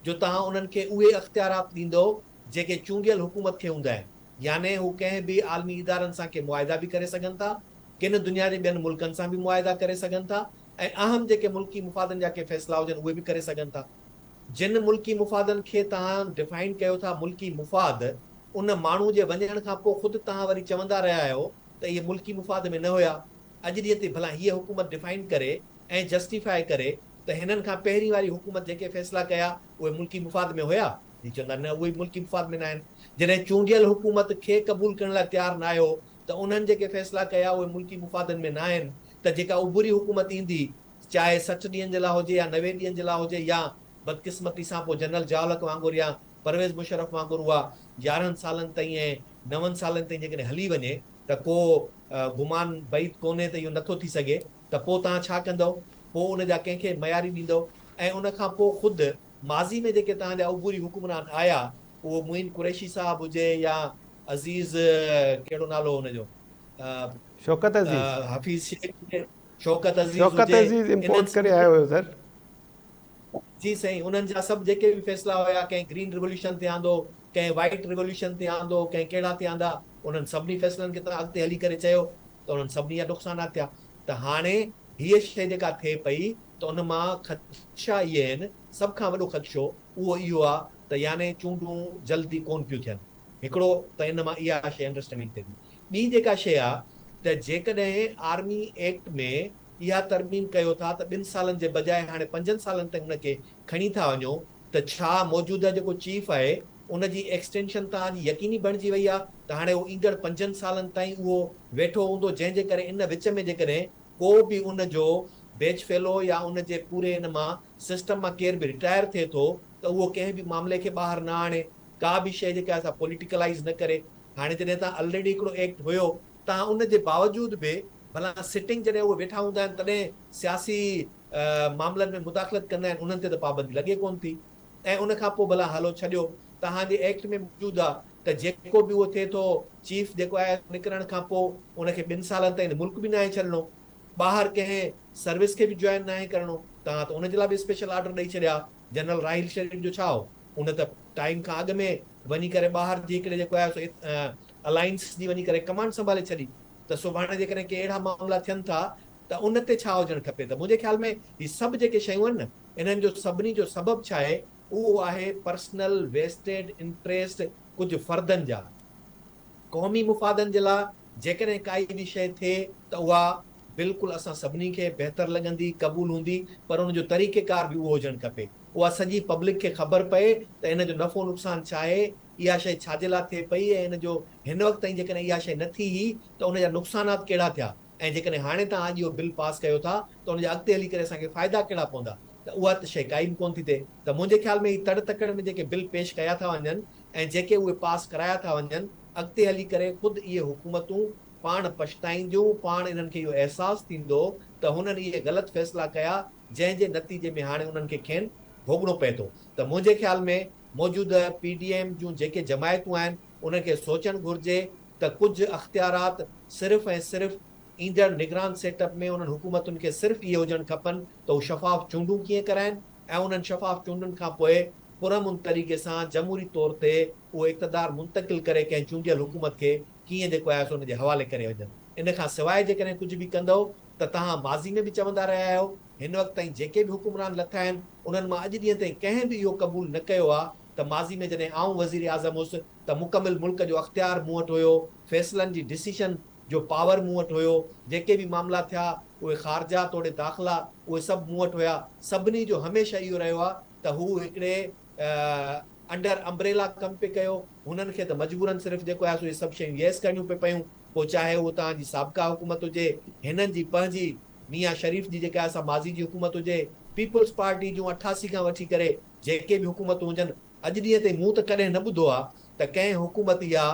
جو توهان انهن کي اهي اختيارات ڏيندؤ جيڪي چونڊيل حڪومت کي هوندا آهن يعني هو ڪنهن به عالمي ادارن سان ڪي معاهدا به ڪري سگهن ٿا، ڪن دنيا جي ٻين ملڪن سان به معاهدا ڪري سگهن ٿا ۽ اهم جيڪي ملڪي مفادن جا ڪي فيصلا هجن اهي به ڪري سگهن ٿا. جن ملڪي مفادن کي توهان ڊفائن ڪيو ٿا ملڪي مفاد ان ماڻهو جي وڃڻ کان پوء خود توهان وري چوندا رهيا آهيو ته اهي ملڪي مفاد ۾ نه هيا. اڄ ڏينهن تي ڀلا هيء حڪومت ڊفائن ڪري ۽ جسٽيفائي ڪري ته هنن کان پهرين واري حڪومت جيڪي فيصلا ڪيا اهي ملڪي مفاد ۾ هيا؟ هي چوندا نه اهي ملڪي مفاد ۾ ناهن. جڏهن چونڊيل حڪومت کي قبول ڪرڻ لاء تيار ناهيو ته انهن جيڪي فيصلا ڪيا اهي ملڪي مفادن ۾ ناهن ته جيڪا عبوري حڪومت ايندي چاهي 60 ڏينهن جي لاء هجي يا 90 ڏينهن جي لاء هجي يا بدقسمتي سان پوء جنرل ضياء الحق وانگر يا پرويز مشرف وانگر اها 11 سالن تائين ۽ نون سالن تائين جيڪڏهن هلي وڃي ته ڪو گمان بعيد ڪونهي ته اهو نٿو ٿي سگهي ته پوء توهان ڇا ڪندؤ؟ پوء ان جا ڪنهن کي مياري ڏيندؤ؟ ۽ ان کان پوء خود ماضي ۾ جيڪي توهان جا عبوري حڪمران آيا اهو معين قريشي صاحب هجي يا عزيز ڪهڙو نالو هو ان جو شوڪت عزيز حفيظ شيخ هجي شوڪت عزيز شوڪت هجي عزيز انهن امپورٽ ڪري آيو هيو سر. جي سائين انهن جا سڀ جيڪي به فيصلا هيا ڪنهن گرين ريوليوشن تي آندو ڪنهن وائيٽ ريوليوشن تي آندو ڪنهن ڪهڙا تي آندا انهن سڀني فيصلن کي توهان اڳتي هلي ڪري چيو ته انهن سڀني جا نقصانات ٿيا ته هاڻي هيء شيء جيڪا ٿئي پئي ته ان مان خدشا اهي آهن، سڀ کان وڏو خدشو اهو اهو آ ته يعني چونڊون جلدي ڪونه پيون ٿين. هڪڙو ته ان مان اها شيء انڊرسٽينڊنگ ٿئي ٿي. ٻي جيڪا شيء آ ته جيڪڏهن آرمي ايڪٽ ۾ اها ترميم ڪيو ٿا ته ٻن سالن جي بجاء هاڻي پنجن سالن تائين ان کي کڻي ٿا وڃو ته ڇا موجوده جيڪو چيف آهي ان جي ايڪسٽينشن توهان جي يقيني بڻجي وئي آ ته هاڻي اهو ايندڙ پنجن سالن تائين اهو ويٺو هوندو جنهن جي ڪري ان وچ ۾ جيڪڏهن ڪو به ان جو بيچ فيلو يا ان جي پوري ان مان سسٽم مان ڪير به رٽائر ٿئي ٿو ته اهو ڪنهن به معاملي کي ٻاهر نه آڻي ڪا به شيء جيڪا آهي سا پوليٽيڪلائيز نه ڪري هاڻي جڏهن تان الريڊي هڪڙو ايڪٽ هيو تان ان جي باوجود به ڀلا سٽنگ جڏهن اهي ويٺا هوندا آهن تڏهن سياسي معاملن ۾ مداخلت ڪندا آهن انهن تي ته پابندي لڳي ڪونه ٿي ۽ ان کان پوء ڀلا هلو ڇڏيو توهان جي ايڪٽ ۾ موجود آ ته جيڪو به اهو ٿئي ٿو چيف جيڪو آهي نڪرڻ کان پوء ان کي ٻن سالن تائين ملڪ به ناهي ڇڏڻو ٻاهر ڪنهن سروس کي به جوائن ناهي ڪرڻو توهان ته ان جي لاء به اسپيشل آرڊر ڏئي ڇڏيا جنرل راحيل شريف جو ڇا هو ان ته ٽائيم کان اڳ ۾ وڃي ڪري ٻاهر جي هڪڙي جيڪو آهي سو الائنس جي وڃي ڪري ڪمانڊ سنڀالي ڇڏي ته سڀاڻي جيڪڏهن ڪي اهڙا معاملا ٿين ٿا ته ان تي ڇا هجڻ کپي ته منهنجي خيال ۾ هي سڀ جيڪي شيون آهن نه انهن جو سڀني جو سبب ڇا آهي اهو آهي پرسنل ويسٽيڊ انٽريسٽ ڪجهه فردن جا قومي مفادن جي لاء جيڪڏهن ڪائي به شيء ٿئي ته اها بلڪل اسان سڀني کي بهتر لڳندي، قبول هوندي پر ان جو طريقيڪار به اهو هجڻ کپي. اها سڄي پبلڪ کي خبر پئي ته ان جو نفعو نقصان ڇا آهي، اها شيء ڇا جي لاء ٿئي پئي ۽ ان جو هن وقت تائين جيڪڏهن اها شيء نه ٿي هئي ته ان جا نقصانات ڪهڙا ٿيا ۽ جيڪڏهن هاڻي توهان اڄ اهو بل پاس ڪيو ٿا ته ان جا اڳتي هلي ڪري اسان کي فائدا ڪهڙا پوندا ته اها ته شيء ڪائي به ڪونه ٿي ٿئي ته منهنجي خيال ۾ هي تڙ تڪڙ ۾ جيڪي بل پيش ڪيا ٿا وڃن ۽ جيڪي اهي پاس ڪرايا ٿا وڃن اڳتي هلي ڪري خود اهي حڪومتون پاڻ پڇتائينديون، پاڻ انهن کي اهو احساس ٿيندو ته هنن اهي غلط فيصلا ڪيا جنهن جي نتيجي ۾ هاڻي انهن کي کين ڀوڳڻو پئي ٿو ته منهنجي خيال ۾ موجوده پي ڊي ايم جون جيڪي جماعتون آهن انهن کي سوچڻ گهرجي ته ڪجهه اختيارات صرف ۽ صرف ايندڙ نگران سيٽ اپ ۾ انهن حڪومتن کي صرف اهي هجڻ کپن ته هو شفاف چونڊون ڪيئن ڪرائن ۽ انهن شفاف چونڊن کان پوء پرامن طريقي سان جمهوري طور تي اهو اقتدار منتقل ڪري ڪنهن چونڊيل حڪومت کي ڪيئن جيڪو آهي سو ان جي حوالي ڪري وڃن. ان کان سواء جيڪڏهن ڪجهه به ڪندؤ ته توهان ماضي ۾ به چوندا رهيا آهيو، هن وقت تائين جيڪي به حڪمران لٿا آهن، انهن مان اڄ ڏينهن تائين ڪنهن به اهو قبول نه ڪيو آهي ته ماضي ۾ جڏهن آئون وزيراعظم هوس ته مڪمل ملڪ جو اختيار مون وٽ هيو، فيصلن جي ڊسيشن جو پاور مون وٽ هيو، جيڪي به معاملا ٿيا اهي خارجه توڙي داخلا اهي سڀ مون وٽ هيا، سڀني جو هميشه اهو رهيو آهي ته هو هڪڙي انڊر امبريلا ڪم پئي ڪيو، هنن کي ته مجبورن صرف جيڪو آهي سو اهي سڀ شيون ييس ڪرڻيون پئي پيون، پوء چاهي اهو توهان جي سابقه حڪومت هجي، هنن جي پنهنجي ميان شريف جي جيڪا آهي سا ماضي جي حڪومت هجي، پيپلز پارٽي جون 88 کان وٺي ڪري جيڪي به حڪومتون هجن، اڄ ڏينهن تائين مون ته ڪڏهن نه ٻڌو آهي ته ڪنهن حڪومت اها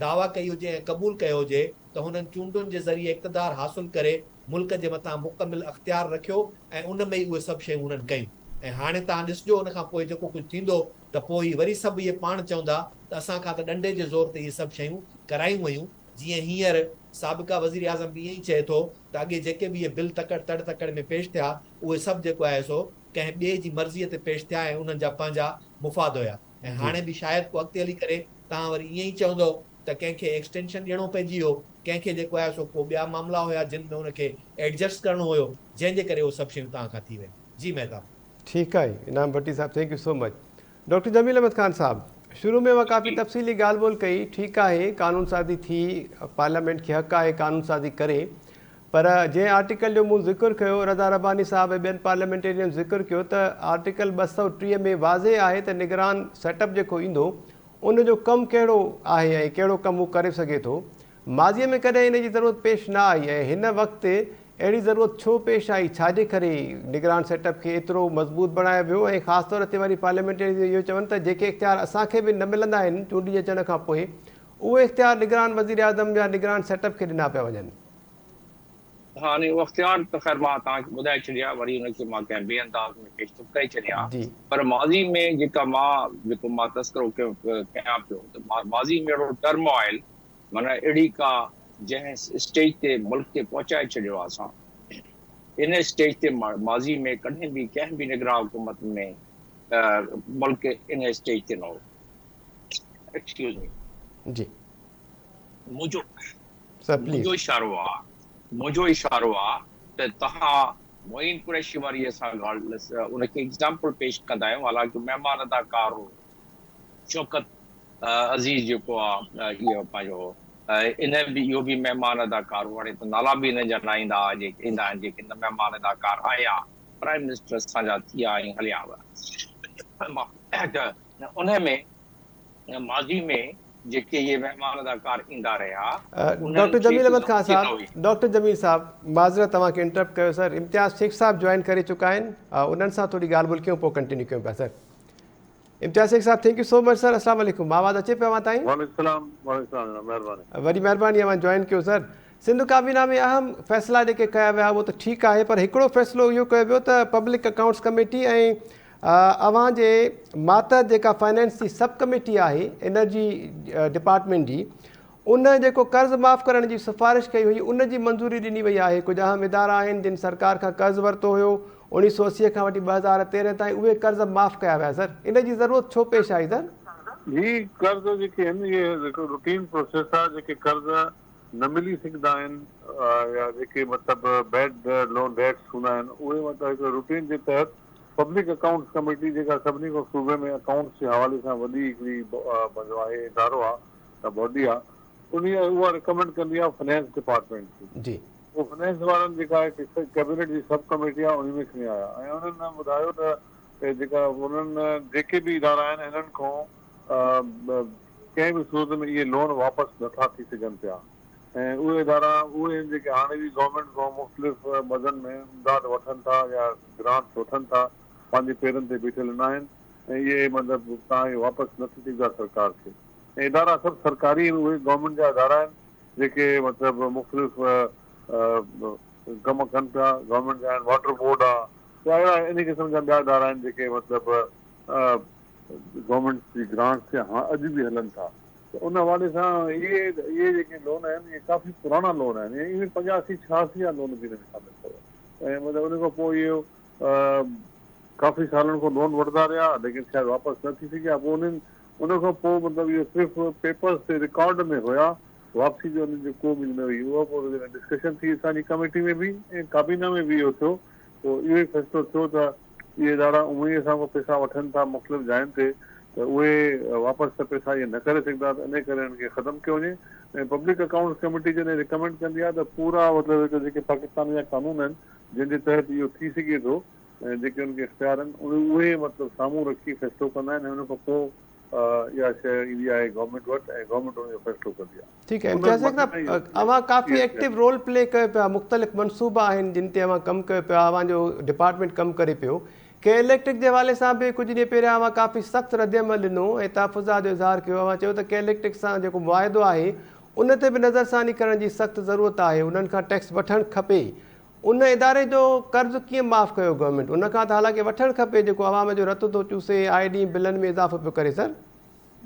دعويٰ ڪئي هجي ۽ قبول ڪيو هجي ته هنن چونڊن جي ذريعي اقتدار حاصل ڪري ملڪ جي مٿان مڪمل اختيار رکيو ۽ ان ۾ ئي اهي سڀ شيون هنن ڪيون ۽ هاڻي توهان ڏسجو ان کان پوء جيڪو ڪجهه ٿيندو ته پوء هي وري سڀ اهي پاڻ چوندا ته اسان کان ته ڏنڊي جي زور تي اهي سڀ شيون ڪرايون ويون جيئن هينئر سابقه وزيراعظم به ائين ئي چئي ٿو ته اڳي جيڪي به اهي بل تڪڙ تڙ تڪڙ ۾ پيش ٿيا اهي سڀ جيڪو آهي سو ڪنهن ٻئي جي مرضيء تي پيش ٿيا ۽ انهن جا پنهنجا مفاد هيا ۽ هاڻي به شايد ڪو اڳتي هلي ڪري توهان وري ائين ئي چوندؤ ته ڪنهن کي ايڪسٽينشن ڏيڻو پئجي ويو، ڪنهن کي جيڪو آهي سو ڪو ٻيا معاملا هيا جن ۾ ان کي ايڊجسٽ ڪرڻو هيو جنهن جي ڪري اهي سڀ شيون توهان کان ٿي ويون. جي مهتاب. ٺيڪ آهي انعام ڀٽي صاحب thank you so much. Doctor Jamil Ahmed Khan صاحب شروع ۾ اوهان ڪافي تفصيلي ڳالهه ٻولهه ڪئي ٺيڪ آهي قانون سازي ٿي پارليامينٽ کي حق آهي قانون سازي ڪري پر جنهن آرٽيڪل جو مون ذڪر ڪيو رضا رباني صاحب ۽ ٻين پارليامينٽيرين ذڪر ڪيو ته آرٽيڪل 230 ۾ واضح آهي ته نگران سيٽ اپ جيڪو ايندو ان جو ڪم ڪهڙو آهي ۽ ڪهڙو ڪم هو ڪري سگهي ٿو. ماضيء ۾ ڪڏهن ان جي ضرورت پيش نه آئي ۽ هن وقت اهڙي ضرورت ڇو پيش آئي، ڇاجي ڪري نگران سيٽ اپ کي ايترو مضبوط بڻايو ويو ۽ خاص طور تي وري پارليامينٽريز اهو چون ته جيڪي اختيار اسان کي به نه ملندا آهن چونڊجي اچڻ کان پوء اهي اختيار نگران وزيراعظم يا نگران سيٽ اپ کي ڏنا پيا وڃن. ها ني اهو اختيار ته خير مان توهان کي ٻڌائي ڇڏيا وري ان کي مان ڪنهن ٻئي انداز ۾ پيش ٿو ڪري ڇڏيان پر ماضي ۾ جيڪا مان جيڪو مان تذڪرو ڪيان پيو ته ماضي ۾ اهڙو ٽرم آئل معنيٰ اهڙي ڪا جنهن اسٽيج تي ملڪ کي پهچائي ڇڏيو آهي اسان ان اسٽيج تي ماضي ۾ ڪڏهن به ڪنهن به نگران حڪومت ۾ ملڪ ان اسٽيج تي نه هو ايڪسڪيوز مي جي منهنجو منهنجو اشارو آ منهنجو اشارو آ ته توهان معين قريشي واري اسان ڳالهه ان کي ايگزامپل پيش ڪندا آهيون حالانڪه مهمان اداڪار هو شوڪت عزيز جيڪو آ اهو پنهنجو ان به اهو به مهمان اداڪار هو هاڻي ته نالا به انهن جا نه ايندا جيڪي ايندا آهن جيڪي نه مهمان اداڪار آيا پرائم منسٽر اسان جا ٿيا ۽ هليا ويا ته ان ۾ ماضي ۾ جيڪي اهي مهمان اداڪار ايندا رهيا انهن ڊاڪٽر کي جميل احمد خان ضرورت ئي نه صاحب هئي. ڊاڪٽر جميل صاحب معذرت توهان کي انٽرپٽ ڪيو سر امتياز شيخ صاحب جوائن ڪري چڪا آهن انهن سان ٿوري ڳالهه ٻولهه ڪيون پوء ڪنٽينيو ڪيون پيا سر امتياز شيخ صاحب thank you so much sir اسلام عليڪم آواز اچي پيو اوهان تائين؟ وعليڪم السلام وعليڪم السلام جناب مهرباني. وڏي مهرباني اوهان جوائن ڪيو سر سنڌ ڪابينا ۾ اهم فيصلا جيڪي ڪيا ويا اهو ته ٺيڪ آهي پر هڪڙو فيصلو اهو ڪيو ويو ته پبلڪ اڪائونٽس ڪميٽي ۽ اوهان جي ماتحت جيڪا فائنانس جي سب ڪميٽي آهي انرجي ڊپارٽمينٽ جي ان جيڪو قرض معاف ڪرڻ جي سفارش ڪئي هئي ان جي منظوري ڏني وئي آهي ڪجهه اهم ادارا آهن جن سرڪار کان قرض ورتو هيو 1980 کان وٺي 2013 تائين اهي قرض معاف ڪيا ويا سر ان جي ضرورت ڇو پيش آئي سر؟ هي قرض جيڪي آهن اهي هڪڙو روٽين پروسيس آهي جيڪي قرض نه ملي سگهندا آهن يا جيڪي مطلب بيڊ لون ڊيٽس هوندا آهن اهي مطلب هڪڙو روٽين جي تحت پبلڪ اڪائونٽس ڪميٽي جيڪا سڀني کان صوبي ۾ اڪائونٽس جي حوالي سان وڏي هڪڙي پنهنجو آهي ادارو آهي يا باڊي آهي انهي اها رڪمينڊ ڪندي آهي فنانس ڊپارٽمينٽ کي. جي. پوء فنانس وارن جيڪا هڪ ڪيبينيٽ جي سب ڪميٽي آهي انهي ۾ کڻي آيا ۽ انهن ٻڌايو ته ته جيڪا انهن جيڪي به ادارا آهن انهن کان ڪنهن به صورت ۾ اهي لون واپس نٿا ٿي سگهن پيا ۽ اهي ادارا اهي آهن جيڪي هاڻي به گورنمينٽ کان مختلف مدن ۾ امداد وٺن ٿا يا گرانٽس وٺن ٿا پنهنجي پيرن تي بيٺل ناهن ۽ اهي مطلب توهان کي واپس نه ٿي سگهندا سرڪار کي ۽ ادارا سڀ سرڪاري آهن اهي گورنمينٽ جا ادارا آهن جيڪي مطلب مختلف ڪم ڪن پيا گورنمينٽ جا آهن واٽر بورڊ آهي يا اهڙا انهي قسم جا ٻيا ادارا آهن جيڪي مطلب گورنمينٽ جي گرانٽس تي اڄ به هلن ٿا ته ان حوالي سان اهي اهي جيڪي لون آهن اهي ڪافي پراڻا لون آهن ايون پنجاسي ڇهاسي جا لون به ان ۾ شامل اٿو ۽ مطلب ان کان پوء اهو ڪافي سالن کان لون وٺندا رهيا ليڪن شايد واپس نه ٿي سگهيا پوء انهن ان کان پوء مطلب اهو صرف پيپرز تي رڪارڊ ۾ هيا واپسي جو انهن جو ڪو به نه هئي اها پوء جڏهن ڊسڪشن ٿي اسان جي ڪميٽي ۾ به ۽ ڪابينا ۾ به اهو ٿيو پوء اهو ئي فيصلو ٿيو ته اهي ادارا اونئن ئي اسان کان پئسا وٺن ٿا مختلف جاين تي ته اهي واپس ته پئسا اهي نه ڪري سگهندا ته انهي ڪري انهن کي ختم ڪيو وڃي ۽ پبلڪ اڪائونٽس ڪميٽي جڏهن ريڪمينڊ ڪندي آهي ته پورا مطلب هڪ جيڪي پاڪستان جا قانون آهن جنهن جي تحت اهو ٿي سگهي ٿو ۽ جيڪي انهن کي اختيار آهن اهي مطلب سامهون رکي فيصلو ڪندا آهن ۽ ان کان پوء اها شيء ايندي آهي گورنمينٽ وٽ ۽ گورنمينٽ ان جو فيصلو ڪندي آهي. ٺيڪ آهي امتياز شيخ صاحب اوهان ڪافي ايڪٽو رول پلي ڪيو پيا مختلف منصوبا آهن جن تي اوهان ڪم ڪيو پيا اوهان جو ڊپارٽمينٽ ڪم ڪري پيو ڪي اليڪٽرڪ جي حوالي سان به ڪجهه ڏينهن پهريان اوهان ڪافي سخت ردعمل ڏنو ۽ تحفظات جو اظهار ڪيو اوهان چيو ته ڪي اليڪٽرڪ سان جيڪو معاهدو آهي ان تي به نظرثاني ڪرڻ جي سخت ضرورت آهي انهن کان ٽيڪس وٺڻ کپي ان اداري جو قرض ڪيئن معاف ڪيو گورنمينٽ ان کان ته حالانڪه وٺڻ کپي جيڪو عوام جو رت ٿو چوسي آئي ڏينهن بلن ۾ اضافو پيو ڪري سر.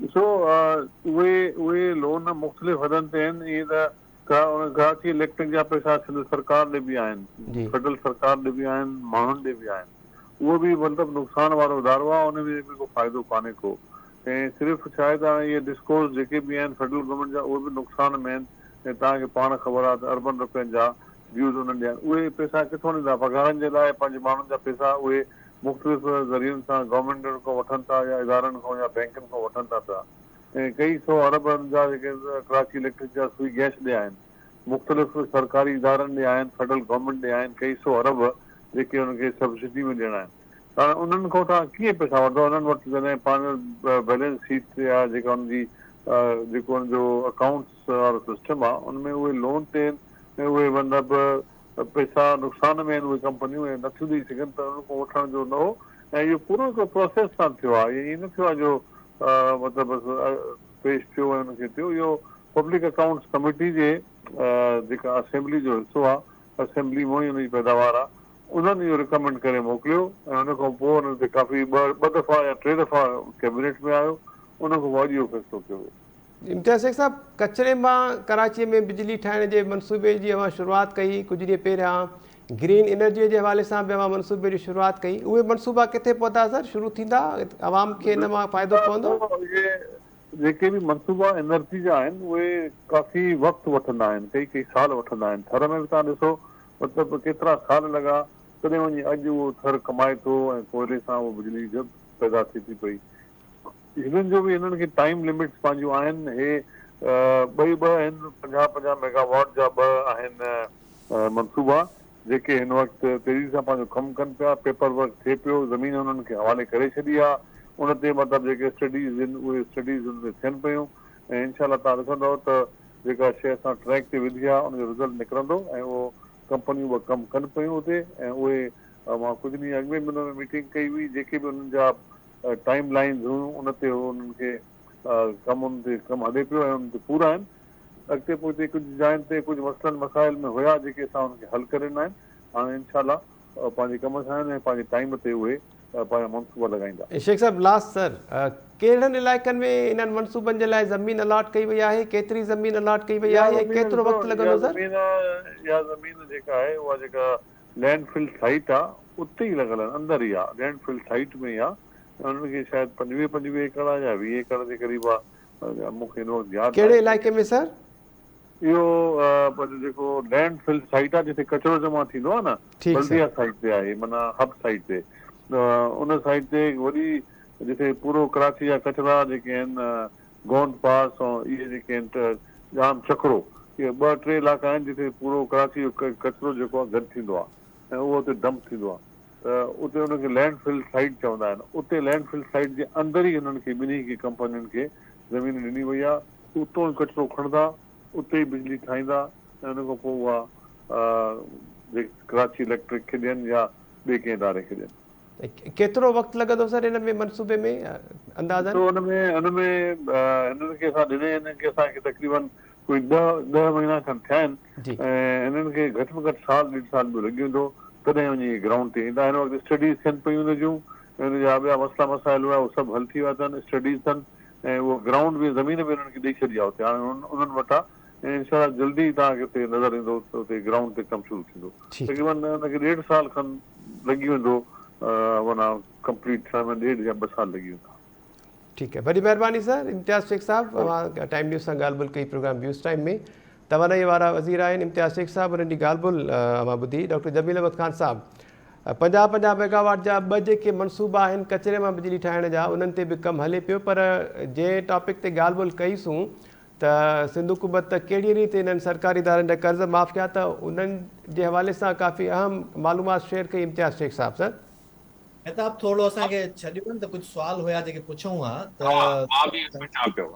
ڏسو اهي اهي لون مختلف حدن تي آهن ائين ته ڪراچي اليڪٽرڪ جا پئسا سنڌ سرڪار ڏي به آهن فيڊرل سرڪار ڏي به آهن ماڻهن ڏي به آهن اهو به مطلب نقصان وارو ادارو آهي ان ۾ به ڪو فائدو ڪانهي ڪو ۽ صرف شايد هاڻي اهي ڊسڪوز جيڪي به آهن فيڊرل گورنمينٽ جا اهي به نقصان ۾ آهن ۽ توهان کي پاڻ خبر آهي ته اربن رپين جا ڊيوز انهن ڏي آهن اهي پئسا ڪٿون ڏيندا پگهارن جي لاء پنهنجي ماڻهن جا پئسا اهي مختلف ذريعن سان گورنمينٽن کان وٺن ٿا يا ادارن کان يا بينڪن کان وٺن ٿا پيا ۽ ڪئي سو اربن جا جيڪي ڪراچي اليڪٽرڪ جا سوئي گئس ڏي آهن مختلف سرڪاري ادارن ڏي آهن فيڊرل گورنمينٽ ڏي آهن ڪئي سو ارب جيڪي انهن کي سبسڊي ۾ ڏيڻا آهن ته هاڻي انهن کان توهان ڪيئن پئسا وٺندؤ انهن وٽ جڏهن پنهنجو بيلنس شيٽ يا جيڪا ان جي جيڪو ان جو اڪائونٽس وارو سسٽم آهي ان ۾ اهي لون تي آهن ۽ اهي مطلب پئسا نقصان ۾ آهن اهي ڪمپنيون ۽ نٿيون ڏئي سگهن ته انهن کان وٺڻ جو نه هو ۽ اهو پورو هڪڙو پروسيس سان ٿيو آهي ائين نه ٿيو آهي جو مطلب بس پيش ٿيو ۽ ان کي ٿيو اهو پبلڪ اڪائونٽس ڪميٽي جي جيڪا اسيمبلي جو حصو آهي اسيمبلي مان ئي ان جي پيداوار آهي انهن اهو رڪمينڊ ڪري موڪليو ۽ ان کان پوء انهن تي ڪافي ٻه دفعا يا ٽي دفعا ڪيبينيٽ ۾ آيو ان کان پوء اڄ اهو فيصلو ڪيو ويو. امتياز شيخ صاحب ڪچري مان ڪراچي ۾ بجلي ٺاهڻ جي منصوبي جي اوهان شروعات ڪئي ڪجهه ڏينهن پهريان گرين انرجي جي حوالي سان به اوهان منصوبي جي شروعات ڪئي اهي منصوبا ڪٿي پهتا سر شروع ٿيندا عوام کي ان مان فائدو پوندو؟ اهي جيڪي به منصوبا انرجي جا آهن اهي ڪافي وقت وٺندا آهن ڪئي ڪئي سال وٺندا آهن ٿر ۾ به توهان ڏسو مطلب ڪيترا سال لڳا تڏهن وڃي اڄ اهو ٿر ڪمائي ٿو ۽ ڪوئلي سان اهو بجلي پيدا ٿئي ٿي پئي. هنن جو به هنن کي ٽائيم لمٽس پنهنجون آهن هي ٻئي ٻه آهن 50 50 ميگا واٽ جا ٻه آهن منصوبا جيڪي هن وقت تيزي سان پنهنجو ڪم ڪن پيا پيپر ورڪ ٿئي پيو زمين انهن کي حوالي ڪري ڇڏي آهي ان تي مطلب جيڪي اسٽڊيز آهن اهي اسٽڊيز ان تي ٿين پيون ۽ انشاء الله توهان ڏسندؤ ته جيڪا شيء اسان ٽريڪ تي وڌي آهي ان جو رزلٽ نڪرندو ۽ اهو ڪمپنيون به ڪم ڪن پيون اتي ۽ اهي مان ڪجهه ڏينهن اڳ ۾ به انهن ۾ ميٽنگ ڪئي هئي جيڪي به انهن جا ٽائيم لائينز هيون ان تي هو انهن کي ڪم ان تي ڪم هلي پيو ۽ ان تي پورا آهن اڳتي پوئتي ڪجهه جاين تي ڪجهه مسئلن مسائل ۾ هيا جيڪي اسان انهن کي حل ڪري ڏنا آهن هاڻي انشاء الله پنهنجي ڪم سان آهن ۽ پنهنجي ٽائيم تي اهي پنهنجا منصوبا لڳائيندا. شيخ صاحب لاسٽ سر ڪهڙن علائقن ۾ انهن منصوبن جي لاء زمين الاٽ ڪئي وئي آهي ڪيتري زمين الاٽ ڪئي وئي آهي ۽ ڪيترو وقت لڳندو سر؟ اها زمين جيڪا آهي اها جيڪا لينڊ فل سائيٽ آ اتي ئي لڳل آهن اندر ئي آ لينڊ فل سائيٽ ۾ ئي آ ۽ انهن کي شايد 25 25 ايڪڙ آ يا 20 ايڪڙ جي قريب آ مون کي هن وقت ياد ڪهڙي ناهي. علائقي ۾ سر؟ اهو پنهنجو جيڪو لينڊ فل سائيٽ آ جتي ڪچرو جمع ٿيندو آ نه ٺيڪ سر. بلديه سائيٽ تي آهي معنيٰ هب سائيٽ تي ان سائيٽ تي هڪ وڏي جتي پورو ڪراچي جا ڪچرا جيڪي آهن گوند پاس ۽ اهي جيڪي آهن ته ڄام چڪرو اهي ٻه ٽي علائقا آهن جتي پورو ڪراچي جو ڪچرو جيڪو آهي گڏ ٿيندو آهي ۽ اهو اتي ڊمپ ٿيندو آهي ته اتي ان کي لينڊ فل سائيٽ چوندا آهن اتي لينڊ فل سائيٽ جي اندر ئي هنن کي ٻنهي کي ڪمپنين کي زمين ڏني وئي آهي اتو ئي ڪچرو کڻندا اتي ئي بجلي ٺاهيندا ۽ ان کان پوء اها ڪراچي اليڪٽرڪ کي ڏين يا ٻئي ڪنهن اداري کي ڏين. ڪيترو وقت لڳندو سر ان ۾ منصوبي ۾ اندازن؟ ڏسو ان ۾ ان ۾ هنن کي اسان ڏني هنن کي اسان کي تقريبن ڪوئي ڏهه مهينا کن ٿيا آهن ۽ هنن کي گهٽ ۾ گهٽ سال ڏيڍ سال ٻيو لڳي ويندو تڏهن وڃي اهي گرائونڊ تي ايندا هن وقت اسٽڊيز ٿين پيون ان جون ۽ ان جا ٻيا مسئلا مسائل هيا اهي سڀ حل ٿي ويا اٿن اسٽڊيز ٿن ۽ اهو گرائونڊ به زمين به انهن کي ڏئي ڇڏي آهي اتي هاڻي انهن وٽ آهي ۽ انشاء الله جلدي ئي توهان کي اتي نظر ايندو ته اتي گرائونڊ تي ڪم شروع ٿيندو تقريبن ان کي ڏيڍ سال کن لڳي ويندو معنيٰ ڪمپليٽ ٿيڻ ۾ ڏيڍ يا ٻه سال لڳي ويندا. ٺيڪ آهي وڏي مهرباني سر امتياز شيخ صاحب اوهان ٽائيم نيوز سان ڳالهه ٻولهه ڪئي پروگرام ويوز ٽائيم ۾ توانائي وارا وزير آهن امتياز شيخ صاحب انهن جي ڳالهه ٻولهه اوهان ٻڌي ڊاڪٽر جميل احمد خان صاحب 50 50 ميگاواٽ جا ٻه جيڪي منصوبا آهن ڪچري مان بجلي ٺاهڻ جا انهن تي به ڪم هلي پيو پر جنهن ٽاپڪ تي ڳالهه ٻولهه ڪئي سون ته سنڌ حڪومت ڪهڙي ريت انهن سرڪاري ادارن جا قرض معاف ڪيا ته انهن جي حوالي سان ڪافي اهم معلومات شيئر ڪئي امتياز شيخ صاحب سر. مهتاب ٿورڙو اسان کي ڇڏيو نه ته ڪجهه سوال هيا جيڪي پڇون ها ته. ها مان به سوچان پيو.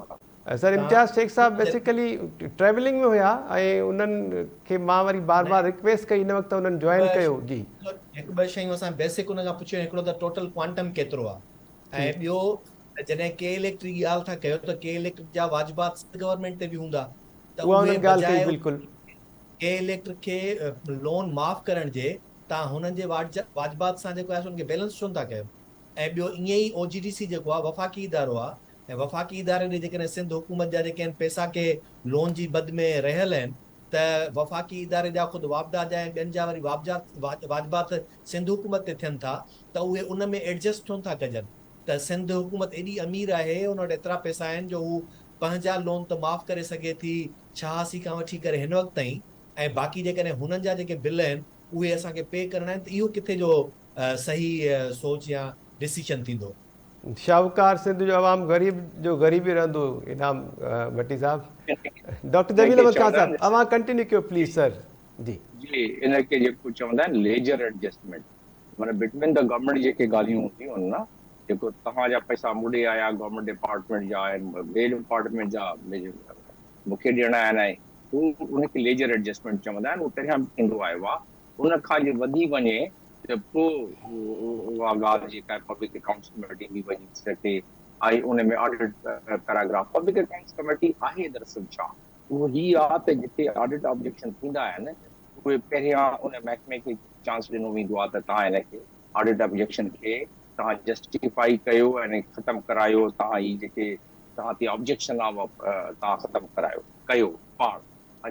سر امتياز شيخ صاحب بيسيڪلي ٽريولنگ ۾ هيا ۽ انهن کي مان وري بار بار رڪويسٽ ڪئي ان وقت انهن جوائن ڪيو جي. هڪ ٻه شيون اسان بيسڪ ان کان پڇيون هڪڙو ته ٽوٽل ڪوانٽم ڪيترو آهي ۽ ٻيو ته جڏهن ڪي اليڪٽرڪ جي ڳالهه ٿا ڪيو ته ڪي اليڪٽرڪ جا واجبات سنڌ گورنمينٽ تي به هوندا ته اها اهي انهن ڳالهه بجاء ڪئي بلڪل. ڪي اليڪٽرڪ کي لون معاف ڪرڻ جي تان هنن جي واجبات سان جيڪو آهي سو ان کي بيلنس ڇو نٿا ڪيو ۽ ٻيو ائين ئي او جي ڊي سي جيڪو آهي وفاقي ادارو آهي ۽ وفاقي اداري ڏي جيڪڏهن سنڌ حڪومت جا جيڪي آهن پئسا ڪي لون جي مد ۾ رهيل آهن ته وفاقي اداري جا خود واپڊا جا ۽ ٻين جا وري واجبات سنڌ حڪومت تي ٿين ٿا ته اهي ان ۾ ايڊجسٽ ڇو نٿا ڪجن ته سنڌ حڪومت ايڏي امير آهي ان وٽ ايترا پئسا آهن جو هو پنهنجا لون ته معاف ڪري سگهي ٿي 86 کان وٺي ڪري هن وقت تائين ۽ باقي جيڪڏهن هنن جا جيڪي بل آهن اهي اسان کي پي ڪرڻا آهن ته اهو ڪٿي جو صحيح سوچ يا ڊسيشن ٿيندو. شاهوڪار سنڌ جو عوام غريب جو غريب ئي رهندو انعام ڀٽي صاحب ڊاڪٽر جميل احمد خان صاحب اوهان ڪنٽينيو ڪيو پليز سر جي. جي ان کي جيڪو چوندا آهن ليجر ايڊجسٽمينٽ معنيٰ بٽوين the government جيڪي ڳالهيون هونديون آهن نه جيڪو توهان جا پئسا مون ڏي آيا گورنمينٽ ڊپارٽمينٽ جا آهن ٻئي ڊپارٽمينٽ جا مون کي ڏيڻا آهن ۽ هو ان کي ليجر ايڊجسٽمينٽ چوندا آهن اهو پهريان به ٿيندو آيو آهي ان کان جي وڌي وڃي ته پوء اها ڳالهه جيڪا پبلڪ اڪائونٽس ڪميٽي به وڃي سگهي ۽ ان ۾ audit paragraph public accounts committee آهي دراصل ڇا اهو هي آهي ته جتي آڊٽ آبجيڪشن ٿيندا آهن اهي پهريان ان محڪمي کي چانس ڏنو ويندو آهي ته توهان هن کي آڊٽ آبجيڪشن کي توهان جسٽيفائي ڪيو ۽ ختم ڪرايو توهان هي جيڪي توهان تي آبجيڪشن آهي توهان ختم ڪرايو ڪيو پاڻ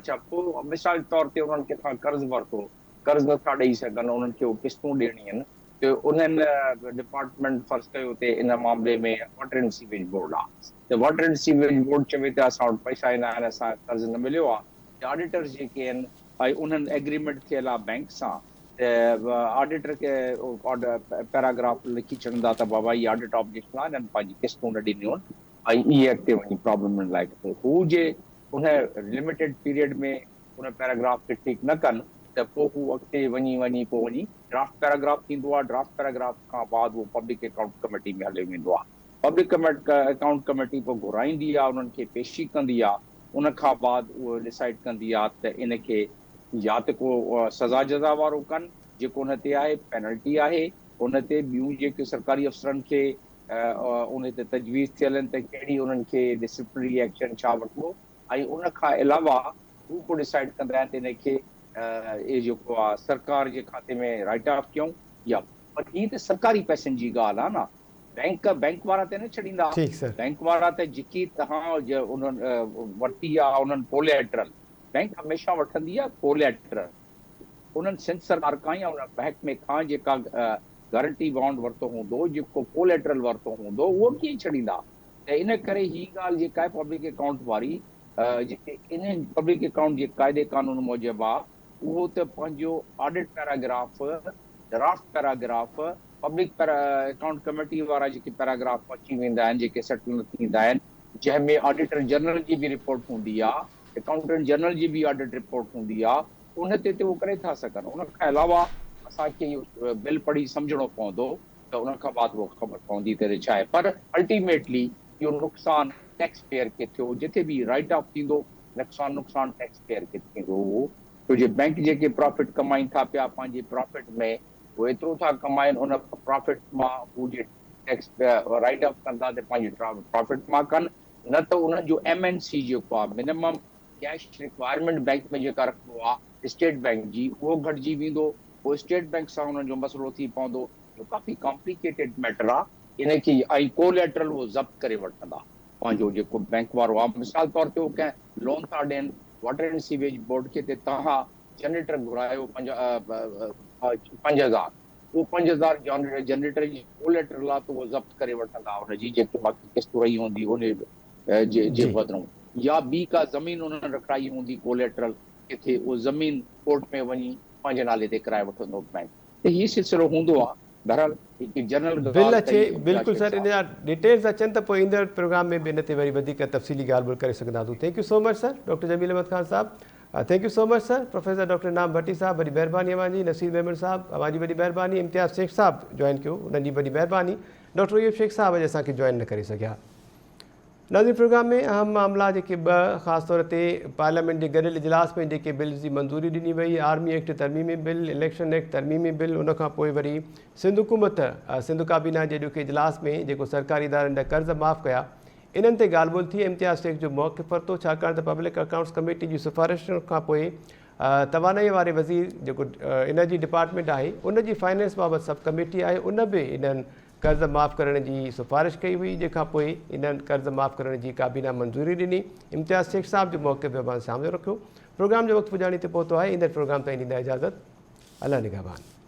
اڇا پوء مثال طور تي انهن ڪٿان قرض ورتو قرض نٿا ڏئي سگهن انهن کي اهي قسطون ڏيڻيون آهن ته انهن ڊپارٽمينٽ فرض ڪيو ته ان معاملي ۾ واٽر اينڊ سيويج بورڊ آهي ته واٽر اينڊ سيويج بورڊ چوي ته اسان وٽ پئسا ئي نه آهن اسان کي قرض نه مليو آهي ته آڊيٽرز جيڪي آهن ۽ انهن ايگريمينٽ ٿيل آهي بئنڪ سان ته آڊيٽر کي پيراگراف لکي ڇڏندا ته بابا هي آڊٽ آبجيڪشن آهي هنن پنهنجي قسطون نه ڏنيون آهن ۽ اهي اڳتي وڃي پرابلم هنن لاء ٿئي هو جي ان لميٽيڊ پيريڊ ۾ ان پيراگراف کي ٺيڪ نه ڪن ته پوء هو اڳتي وڃي وڃي پوء وڃي ڊرافٽ پيراگراف ٿيندو آهي ڊرافٽ پيراگراف کان بعد اهو پبلڪ اڪائونٽ ڪميٽي ۾ هليو ويندو آهي پبلڪ اڪائونٽ ڪميٽي پوء گهرائيندي آهي انهن کي پيشي ڪندي آهي ان کان بعد اهو ڊسائيڊ ڪندي آ ته ان کي يا ته ڪو سزا جزا وارو ڪن جيڪو ان تي آهي پينلٽي آهي ان تي ٻيون جيڪي سرڪاري افسرن کي ان تي تجويز ٿيل آهن ته ڪهڙي انهن کي ڊسپلنري ايڪشن ڇا وٺبو ۽ ان کان علاوه هو پوء ڊسائيڊ ڪندا آهن ته ان کي اهي جيڪو آ سرڪار جي کاتي ۾ رائيٽ آف ڪيون يا پر هي ته سرڪاري پئسن جي ڳالهه آ نه بئنڪ بئنڪ وارا ته نه ڇڏيندا ٺيڪ سر. بئنڪ وارا ته جيڪي توهان انهن ورتي آ انهن ڪوليٽرل بئنڪ هميشه وٺندي آ ڪوليٽرل انهن سنڌ سرڪار کان يا ان محڪمي کان جيڪا گارنٽي بانڊ ورتو هوندو، جيڪو ڪوليٽرل ورتو هوندو اهو به ڪيئن ڇڏيندا؟ ته ان ڪري هي ڳالهه جيڪا آهي پبلڪ اڪائونٽ واري جيڪي انهن پبلڪ اڪائونٽ جي قاعدي قانون موجب آ اهو ته پنهنجو audit paragraph, draft paragraph, public account committee وارا جيڪي پيراگراف اچي ويندا آهن جيڪي سيٽل نه ٿيندا آهن جنهن ۾ آڊيٽر جنرل جي به رپورٽ هوندي آ، اڪائونٽنٽ جنرل جي به آڊٽ رپورٽ هوندي آ ان تي ته اهو ڪري ٿا سگهن ان کان علاوه اسان کي اهو بل پڙهي سمجهڻو پوندو ته ان کان بعد اهو خبر پوندي ته ڇا آهي پر الٽيميٽلي اهو نقصان ٽيڪس پيئر کي ٿيو جتي به رائيٽ آف ٿيندو نقصان نقصان ٽيڪس پيئر کي ٿيندو اهو ڇو جو بينڪ جيڪي پرافٽ ڪمائين ٿا پيا پنهنجي پرافٽ ۾ هو ايترو ٿا ڪمائين ان پرافٽ مان هو جي ٽيڪس رائيٽ آف ڪندا ته پنهنجي پرافٽ مان ڪن نه ته انهن جو ايم اين سي جيڪو آهي منيمم ڪيش رڪوائرمينٽ بينڪ ۾ جيڪا رکبو آهي اسٽيٽ بينڪ جي اهو گهٽجي ويندو پوء اسٽيٽ بينڪ سان انهن جو مسئلو ٿي پوندو اهو ڪافي ڪامپليڪيٽيڊ ميٽر آهي ان کي ۽ ڪوليٽرل اهو ضبط ڪري وٺندا پنهنجو جيڪو بينڪ وارو آهي مثال طور تي هو ڪنهن لون ٿا ڏين واٽر اينڊ سيويج بورڊ کي ته توهان جنريٽر گهرايو 5000 اهو 5000 جنريٽر جي ڪوليٽرل آ ته اهو ضبط ڪري وٺندا ان جي جيڪي باقي قسط رهي هوندي ان جي بدران يا ٻي ڪا زمين انهن رکرائي هوندي ڪوليٽرل ڪٿي اهو زمين ڪورٽ ۾ وڃي پنهنجي نالي تي ڪرائي وٺندو بينڪ ته هي سلسلو هوندو آ بهرحال هڪ جنرل بل ڳالهه اچي ڪئي امتياز بلڪل شيخ سر ان صاحب. جا ڊيٽيلز اچن ته پوء ايندڙ پروگرام ۾ به ان تي وري وڌيڪ تفصيلي ڳالهه ٻولهه ڪري سگهنداسون thank you so much sir doctor Jamil Ahmed Khan صاحب thank you so much sir professor doctor Inam Bhatti صاحب وڏي مهرباني اوهان جي نصير ميمڻ صاحب اوهان جي وڏي مهرباني امتياز شيخ صاحب جوائن ڪيو انهن جي وڏي مهرباني ڊاڪٽر ايوب شيخ صاحب اڄ اسان کي جوائن نه ڪري سگهيا ناظرين پروگرام ۾ اهم معاملا جيڪي ٻه خاص طور تي پارليامينٽ جي گڏيل اجلاس ۾ جيڪي بلز جي منظوري ڏني وئي آرمي ايڪٽ ترميمي بل اليڪشن ايڪٽ ترميمي بل ان کان پوء وري سنڌ حڪومت سنڌ ڪابينا جي اڄوڪي اجلاس ۾ جيڪو سرڪاري ادارن جا قرض معاف ڪيا انهن تي ڳالهه ٻولهه ٿي، امتياز شيخ جو موقف ورتو، ڇاڪاڻ ته پبلڪ اڪائونٽس ڪميٽي جي سفارشن کان پوء توانائي واري وزير جيڪو انرجي ڊپارٽمينٽ آهي ان جي فائنانس بابت سب ڪميٽي آهي ان به انهن قرض معاف ڪرڻ جي سفارش ڪئي هئي جنهن کان پوء انهن قرض معاف ڪرڻ جي ڪابينا منظوري ڏني، امتياز شيخ صاحب جو موقف به اوهان سامهون رکيو. پروگرام جو وقت پڄاڻي تي پهتو آهي، ايندڙ پروگرام تائين ڏيندا اجازت الله نگهبان.